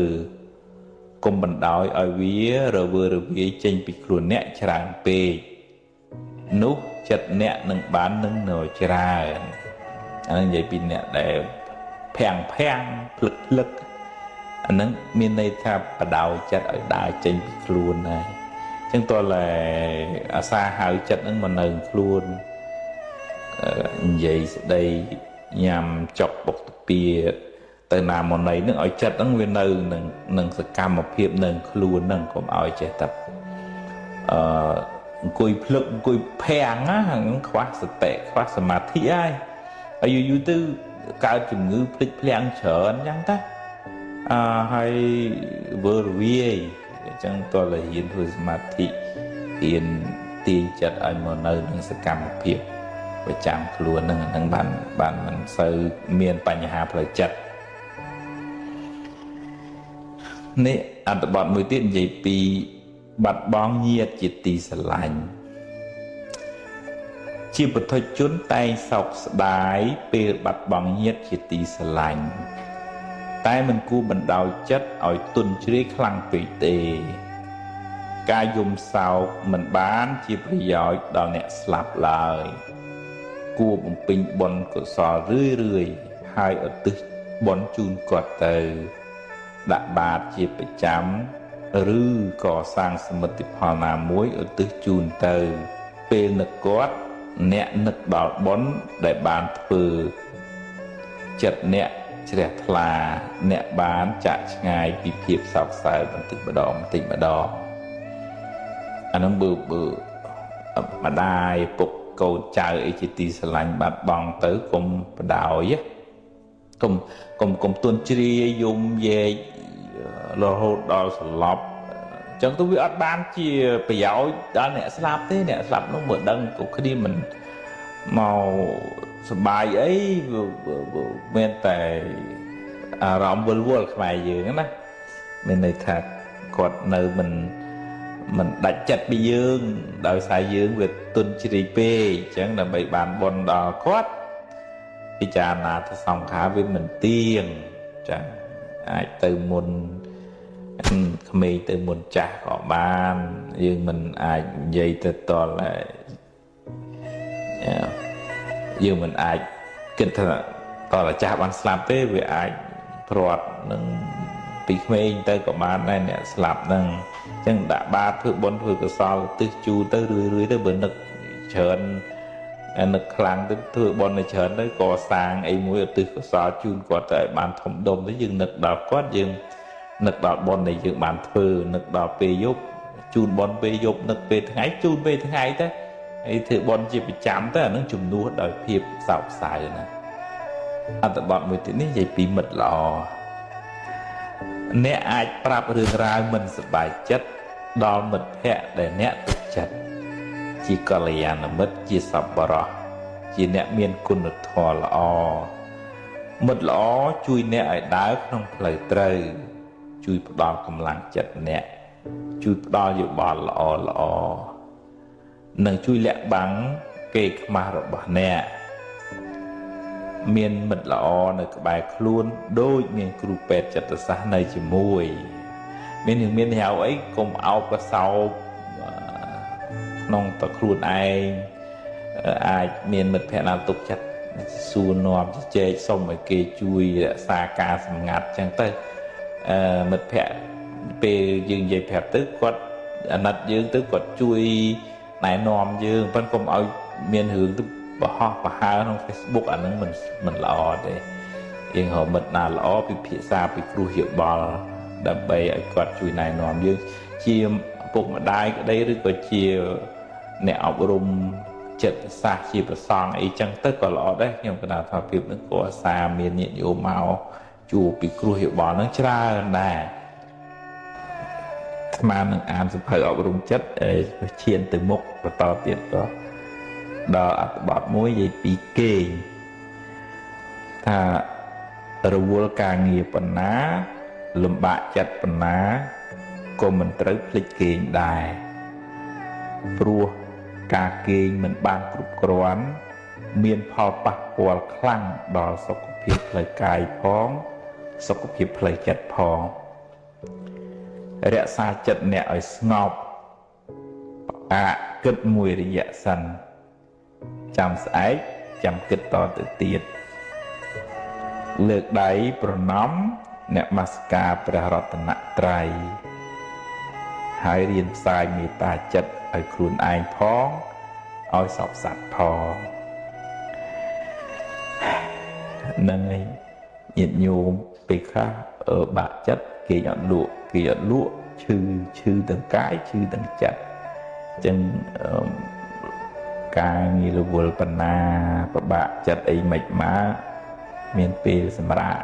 កុំបណ្ដោយឲ្យវារវើរវាយចេញពីខ្លួនអ្នកច្រើនពេកនោះចិត្តអ្នកនឹងបាននឹងនៅច្រើនអានឹងនិយាយពីអ្នកដែលភាំងភាំងភ្លឹកភ្លឹកអានឹងមានន័យថាបដោយចិត្តឲ្យដើរចេញពីខ្លួនហើយអញ្ចឹងតើតែអាសាហៅចិត្តនឹងមកនៅខ្លួននិយាយស្ដីញ៉ាំចុកបុកតាពីទៅណាមកណីនឹងឲ្យចិត្តហ្នឹងវានៅនឹងសកម្មភាពនៅខ្លួនហ្នឹងកុំឲ្យចេះតែអង្គុយភ្លឹកអង្គុយភាំងណាខ្វះសតិខ្វះសមាធិហើយ ហើយយូរយូរទៅកើតជំងឺភ្លេចភ្លាំងច្រើនអញ្ចឹងតាអឺហើយវើរវាយអញ្ចឹងតើរៀនធ្វើសមាធិរៀនទាញចិត្តឲ្យមកនៅនឹងសកម្មភាពប្រចាំខ្លួននឹងហ្នឹងបានបានមិនសូវមានបញ្ហាផ្លូវចិត្តនេះអត្ថបទមួយទៀតនិយាយពីបាត់បង់ញាតិជាទីស្រឡាញ់ជាពុទ្ធជនតែងសោកស្ដាយពេលបាត់បង់ញាតិជាទីស្រឡាញ់តែមិនគួរបណ្ដោយចិត្តឲ្យទន់ជ្រាយខ្លាំងពេកទេការយំសោកមិនបានជាប្រយោជន៍ដល់អ្នកស្លាប់ឡើយគួរបំពេញបុណ្យកុសលរឿយរឿយហើយឧទ្ទិសបុណ្យជូនគាត់ទៅដាក់បាតជាប្រចាំឬក៏សាងសមិទ្ធផលណាមួយឧទ្ទិសជូនទៅពេលនឹកគាត់អ្នកនឹកដល់បុណ្យដែលបានធ្វើចិត្តអ្នកជ្រះថ្លាអ្នកបានចាក់ឆ្ងាយពីភាពសោកសៅបន្តិចម្ដងបន្តិចម្ដងអានោះបើម្ដាយពុកកូនចៅអីជាទីស្រឡាញ់បាត់បង់ទៅកុំបដោយកុំកុំកុំទន់ជ្រាយយំយែករហូតដល់សន្លប់អញ្ចឹងទៅវាអត់បានជាប្រយោជន៍ដល់អ្នកស្លាប់ទេអ្នកស្លាប់នោះមើលដឹងក៏គ្នាមិនមកសបាយអីមានតែអារម្មណ៍វិលវល់ខ្មែរយើងណាមានន័យថាគាត់នៅមិនដាច់ចិត្តពីយើងដោយសារយើងវាទន់ជ្រាយពេកអញ្ចឹងដើម្បីបានបុណ្យដល់គាត់ពិចារណាទៅសង្ខារវាមិនទៀងចាអាចទៅមុនក្មេងទៅមុនចាស់ក៏បានយើងមិនអាចនិយាយទៅតល់យើងមិនអាចគិតថាតល់ចាស់បានស្លាប់ទេវាអាចព្រាត់នឹងពីក្មេងទៅក៏បានដែរអ្នកស្លាប់ហ្នឹងអញ្ចឹងដាក់បាតធ្វើបុណ្យធ្វើកុសលទិសជូរទៅរឿយរឿយទៅបើនឹកច្រើននឹកខ្លាំងទៅធ្វើបុណ្យឲ្យច្រើនទៅកសាងអីមួយឧទ្ទិសកុសលជូនគាត់ទៅឲ្យបានធំដុំទៅយើងនឹកដល់គាត់យើងនឹកដល់បុណ្យដែលយើងបានធ្វើនឹកដល់ពេលយប់ជូនបុណ្យពេលយប់នឹកពេលថ្ងៃជូនពេលថ្ងៃទៅហើយធ្វើបុណ្យជាប្រចាំទៅអានឹងជំនួសដោយភាពសោកសៅណាអត្ថបទមួយទៀតនេះនិយាយពីមិត្តល្អអ្នកអាចប្រាប់រឿងរ៉ាវមិនសប្បាយចិត្តដល់មិត្តភ័ក្តិដែលអ្នកទុកចិត្តជាកល្យាណមិត្តជាសប្បុរសជាអ្នកមានគុណធម៌ល្អមិត្តល្អជួយអ្នកឲ្យដើរក្នុងផ្លូវត្រូវជួយផ្ដល់កម្លាំងចិត្តអ្នកជួយផ្ដល់យោបល់ល្អល្អនិងជួយលាក់បាំងកេរ្តិ៍ខ្មាស់របស់អ្នកមានមិត្តល្អនៅក្បែរខ្លួនដូចមានគ្រូពេទ្យចិត្តសាស្ត្រនៅជាមួយមានរឿងមានហៅអីកុំអោបកសោបក្នុងតខ្លួនឯងអាចមានមិត្តភក្តិណាទុកចិត្តសួរនាំជជែកសុំឲ្យគេជួយរក្សាការសម្ងាត់ចឹងទៅមិត្តភក្តិពេលយើងនិយាយប្រាប់ទៅគាត់អាណិតយើងទៅគាត់ជួយណែនាំយើងប៉ុន្តែកុំឲ្យមានរឿងទៅបរហោះបហើក្នុង Facebook អានឹងមិនល្អទេយើងរកមិត្តណាល្អពិភាក្សាពិគ្រោះយោបល់ដើម្បីឲ្យគាត់ជួយណែនាំយើងជាពុកម្ដាយក្តីឬក៏ជាអ្នកអប់រំចិត្តសាស្ត្រជាប្រសង់អីចឹងទៅក៏ល្អដែរខ្ញុំកណាថាភាពនឹងក៏អាសាមានញាតិញោមមកជួបពិគ្រោះយោបល់នឹងច្រើនដែរស្មាននឹងអានសភៅអប់រំចិត្តឈានទៅមុខបន្តទៀតក៏ដល់អត្ថបទមួយនិយាយពីគេងថារវល់ការងារប៉ុណ្ណាលំបាកចិត្តប៉ុណ្ណាក៏មិនត្រូវភ្លេចគេងដែរព្រោះការគេងមិនបានគ្រប់គ្រាន់មានផលប៉ះពាល់ខ្លាំងដល់សុខភាពផ្លូវកាយផងសុខភាពផ្លូវចិត្តផងរក្សាចិត្តអ្នកឲ្យស្ងប់ផ្អាកគិតមួយរយៈសិនចាំស្អែកចាំគិតតទៅទៀតលើកដៃប្រណម្យអ្នកនមស្ការព្រះរតនត្រ័យហើយរៀនផ្សាយមេត្តាចិត្តឲ្យខ្លួនឯងផងឲ្យសពសត្វផងហ្នឹងហើយញាតិញោមពេលខ្លះបាក់ចិត្តគេអត់លក់គេអត់លក់ឈឺឈឺទាំងកាយឈឺទាំងចិត្តអញ្ចឹង ការងាររវល់បណ្ណាប្របាក់ចិត្តអីមិនមកមានពេលសម្រាក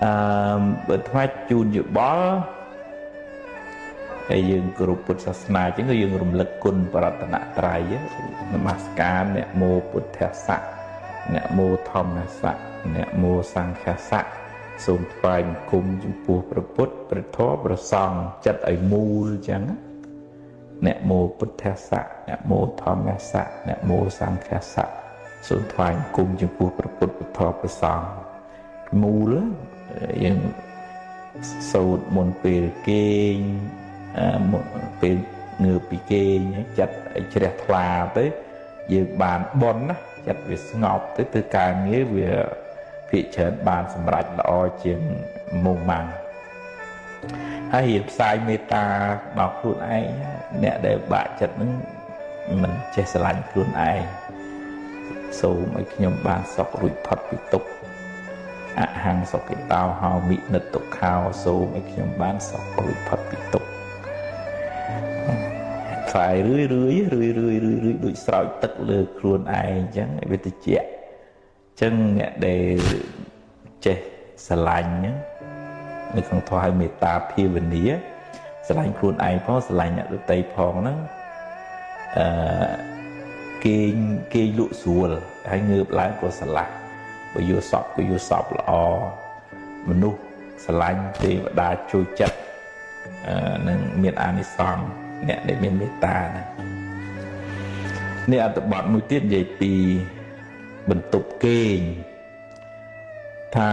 អឺបើថ្មជូនយោបល់ហើយយើងគោរពពុទ្ធសាសនាអញ្ចឹងគឺយើងរំលឹកគុណបរតនត្រ័យនមស្ការនមោពុទ្ធស្សៈនមោធម្មស្សៈនមោសង្ឃស្សៈសូមថ្វាយបង្គំចំពោះព្រះពុទ្ធព្រះធម៌ព្រះសង្ឃចិត្តឲ្យមូលអញ្ចឹងនមោពុទ្ធស្សៈនមោធម្មស្សៈនមោសង្ឃស្សៈសូមថ្វាយបង្គំចំពោះព្រះពុទ្ធព្រះធម៌ព្រះសង្ឃមូលយើងសូត្រមុនពេលគេងពេលងើបពីគេងចិត្តឲ្យជ្រះថ្លាទៅយើងបានបុណ្យណាចិត្តវាស្ងប់ទៅធ្វើការងារវាភាគច្រើនបានសម្រេចល្អជាងមុងម៉ាំងហើយរៀនផ្សាយមេត្តាដល់ខ្លួនឯងអ្នកដែលបាក់ចិត្តនឹងមិនចេះស្រឡាញ់ខ្លួនឯងសូមឲ្យខ្ញុំបានសុខរួចផុតពីទុក្ខអហង្សុគិតោហោមិនិតទុក្ខោសូមឲ្យខ្ញុំបានសុខរួចផុតពីទុក្ខថ្វាយរឿយរឿយរឿយរឿយរឿយរឿយដូចស្រោចទឹកលើខ្លួនឯងអញ្ចឹងវាតិចអញ្ចឹងអ្នកដែលចេះស្រឡាញ់ហ្នឹងនៅក្នុងធម៌ឲ្យមេត្តាភាវនាស្រឡាញ់ខ្លួនឯងផងស្រឡាញ់អ្នកដទៃផងហ្នឹងអឺគេងលក់ស្រួលហើយងើបឡើងក៏ស្រឡះបើយល់សពក៏យល់សពល្អមនុស្សស្រឡាញ់ទេវតាជួយចិត្តនឹងមានអានិសង្សអ្នកដែលមានមេត្តាណានេះអត្ថបទមួយទៀតនិយាយពីបន្ទប់គេងថា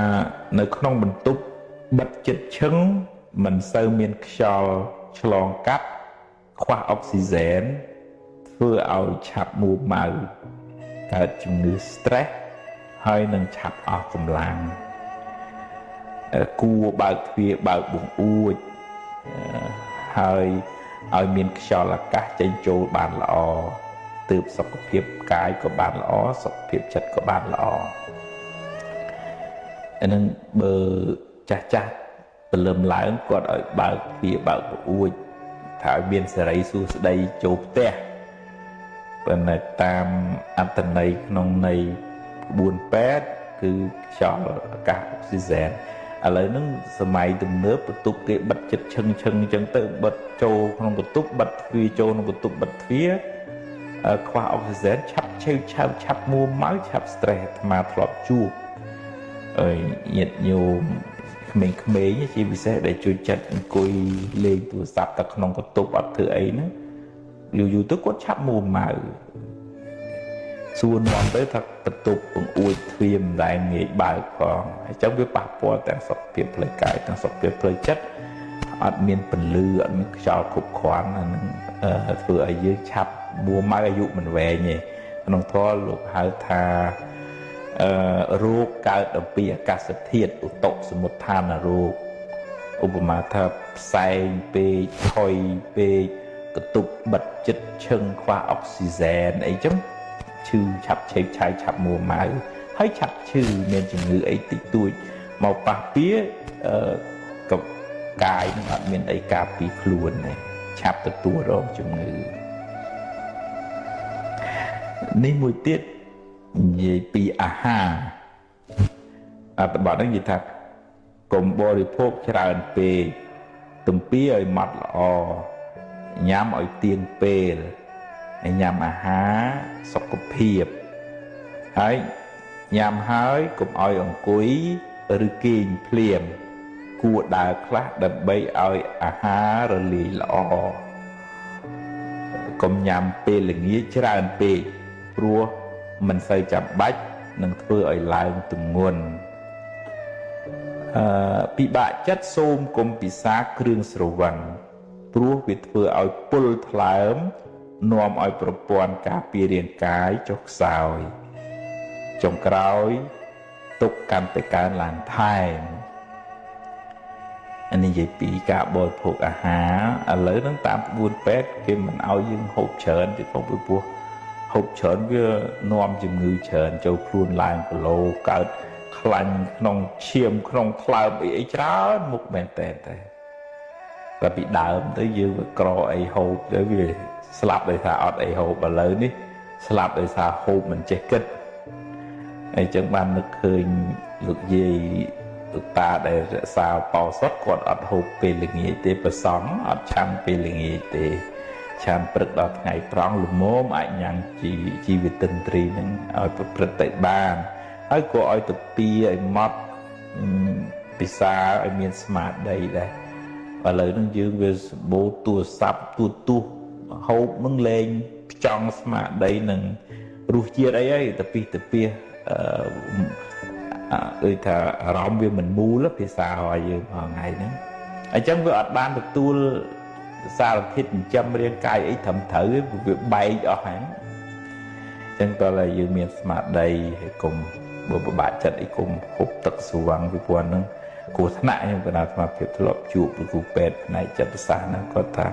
នៅក្នុងបន្ទប់បិទចិត្តឈឹងមិនសូវមានខ្យល់ឆ្លងកាត់ខ្វះអុកស៊ីហ្សែនធ្វើឲ្យឆាប់មួម៉ៅកើតជំងឺ stress ហើយនឹងឆាប់អស់កម្លាំងគួរបើកទ្វារបើកបង្អួចហើយឲ្យមានខ្យល់អាកាសចេញចូលបានល្អទើបសុខភាពកាយក៏បានល្អសុខភាពចិត្តក៏បានល្អអានឹងបើចាស់ចាស់ព្រលឹមឡើងគាត់ឲ្យបើកទ្វារបើកបង្អួចថាឲ្យមានសេរីសួស្តីចូលផ្ទះប៉ុន្តែតាមអត្ថន័យក្នុងន័យក្បួនពេទ្យគឺខ្យល់អាកាសអុកស៊ីហ្សែនឥឡូវហ្នឹងសម័យទំនើបបន្ទប់គេបិទចិត្តឈឹងឈឹងអញ្ចឹងទៅបិទចូលក្នុងបន្ទប់បិទទ្វារចូលក្នុងបន្ទប់បិទទ្វារខ្វះអុកស៊ីហ្សែនឆាប់ឆេវឆាវឆាប់មួម៉ៅឆាប់ stress អាត្មាធ្លាប់ជួបអើយញាតិញោមក្មេងៗជាពិសេសដែលជួយចិត្តអង្គុយលេងទូរស័ព្ទតែក្នុងបន្ទប់អត់ធ្វើអីហ្នឹងយូរយូរទៅគាត់ឆាប់មួម៉ៅសួរនាំទៅថាបន្ទប់បង្អួចទ្វារមិនដែលងាយបើកផងអញ្ចឹងវាប៉ះពាល់ទាំងសុខភាពផ្លូវកាយទាំងសុខភាពផ្លូវចិត្តអត់មានពន្លឺអត់មានខ្យល់គ្រប់គ្រាន់អានឹងធ្វើឲ្យយើងឆាប់មួម៉ៅអាយុមិនវែងទេក្នុងធម៌លោកហៅថារោគកើតអំពីអាកាសធាតុឧតុសមុទ្ឋានរោគឧបមាថាផ្សែងពេកថយពេកកន្ទប់បិទចិត្តឈឹងខ្វះអុកស៊ីហ្សែនអីចឹងឈឺឆាប់ឆេវឆាយឆាប់មួម៉ៅហើយឆាប់ឈឺមានជំងឺអីតិចតួចមកប៉ះពៀកកាយនឹងអត់មានអីការពារខ្លួនទេឆាប់ទទួលរងជំងឺនេះមួយទៀតនិយាយពីអាហារអត្ថបទហ្នឹងនិយាយថាកុំបរិភោគច្រើនពេកទំពាឲ្យម៉ត់ល្អញ៉ាំឲ្យទៀងពេលហើយញ៉ាំអាហារសុខភាពហើយញ៉ាំហើយកុំឲ្យអង្គុយឬគេងភ្លាមគួរដើរខ្លះដើម្បីឲ្យអាហាររលាយល្អកុំញ៉ាំពេលល្ងាចច្រើនពេកព្រោះមិនសូវចាំបាច់នឹងធ្វើឲ្យឡើងទម្ងន់ពិបាកចិត្តសូមកុំពិសាគ្រឿងស្រវឹងព្រោះវាធ្វើឲ្យពុលថ្លើមនាំឲ្យប្រព័ន្ធការពាររាងកាយចុះខ្សោយចុងក្រោយទុកកាន់តែកើនឡើងថែមអានេះនិយាយពីការបរិភោគអាហារឥឡូវហ្នឹងតាមក្បួនពេទ្យគេមិនឲ្យយើងហូបច្រើនទេផងពីព្រោះហូបច្រើនវានាំជំងឺច្រើនចូលខ្លួនឡើងគីឡូកើតខ្លាញ់ក្នុងឈាមក្នុងថ្លើមអីអីច្រើនមុខមែនតើតែ តែពីដើមទៅយើងវាក្រអីហូបទៅវាស្លាប់ដោយសារអត់អីហូបឥឡូវនេះស្លាប់ដោយសារហូបមិនចេះគិតអញ្ចឹងបាននឹកឃើញលោកយាយលោកតាដែលរក្សាបោសុតគាត់អត់ហូបពេលល្ងាចទេប្រសង់អត់ឆាន់ពេលល្ងាចទេឆាន់ព្រឹកដល់ថ្ងៃត្រង់ល្មមអាចញ៉ាំជីវិតិន្ទ្រីនឹងឲ្យប្រព្រឹត្តទៅបានហើយក៏ឲ្យទៅពៀឲ្យម៉ត់ពិសាឲ្យមានស្មារតីដែរឥឡូវនឹងយើងវាសម្បូរទូរស័ព្ទទូទស្សន៍ហូបនឹងលែងផ្ចង់ស្មារតីនឹងរសជាតិអីហើយទៅពីដូចថាអារម្មណ៍វាមិនមូលភាសាឲ្យយើងរាល់ថ្ងៃហ្នឹងអញ្ចឹងវាអត់បានទទួលសារធាតុចិញ្ចឹមរាងកាយអីត្រឹមត្រូវវាបែកអស់ហ្នឹងអញ្ចឹងតើតែយើងមានស្មារតីហើយកុំបើពិបាកចិត្តអីកុំហូបទឹកស្វឹងពីព្រោះហ្នឹងគ្រោះថ្នាក់ខ្ញុំកណាត់ស្មារតីធ្លាប់ជួបលោកគ្រូពេទ្យផ្នែកចិត្តសាស្ត្រហ្នឹងគាត់ថា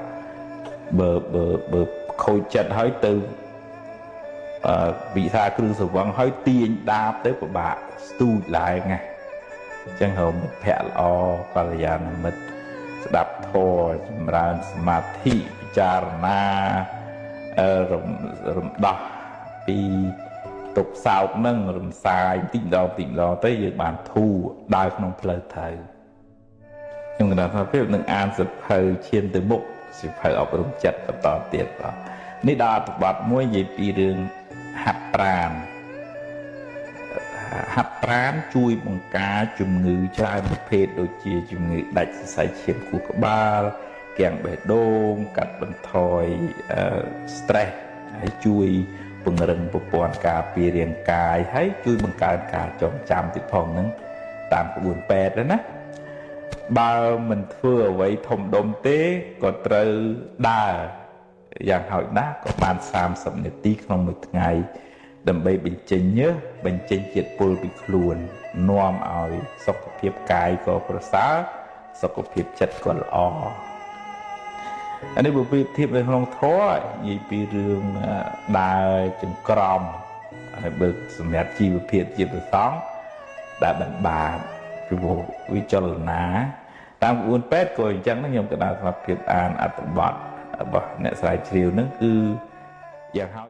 បើខូចចិត្តហើយទៅវិសាគ្រឿងស្រវឹងហើយទាញដាបទៅពិបាកស្ទូចឡើងណាអញ្ចឹងរមិត្តភក្តិល្អកល្យាណមិត្តស្ដាប់ធម៌ចម្រើនសមាធិពិចារណារំដោះពីទុកសោកនឹងរំសាយតិចម្ដងតិចម្ដងទៅយើងបានធូរដើរក្នុងផ្លូវត្រូវខ្ញុំគិតថាភាពនឹងអានសភៅឈានទៅមុខសភៅអប់រំចិត្តបន្តទៀតបាទនេះដល់អត្ថបទមួយនិយាយពីរឿងហាត់ប្រាណហាត់ប្រាណជួយបង្ការជំងឺច្រើនប្រភេទដូចជាជំងឺដាច់សរសៃឈាមខួរក្បាលគាំងបេះដូងកាត់បន្ថយ stress ហើយជួយពង្រឹងប្រព័ន្ធការពាររាងកាយហើយជួយបង្កើនការចងចាំទៀតផងហ្នឹងតាមក្បួនពេទ្យណាបើមិនធ្វើអ្វីធំដុំទេក៏ត្រូវដើរយ៉ាងហោចណាស់ក៏បាន30នាទីក្នុងមួយថ្ងៃដើម្បីបញ្ចេញញើសបញ្ចេញជាតិពុលពីខ្លួននាំឲ្យសុខភាពកាយក៏ប្រសើរសុខភាពចិត្តក៏ល្អអានេះបើប្រៀបធៀបនៅក្នុងធម៌និយាយពីរឿងដើរចង្ក្រមហើយបើសម្រាប់ជីវភាពជាប្រសង់ដែលបានបាតពីព្រោះវិចលនាតាមក្បួនពេទ្យក៏អញ្ចឹងខ្ញុំក៏ដើរស្មារតីអានអត្ថបទរបស់អ្នកស្រាវជ្រាវហ្នឹងគឺយ៉ាងហោច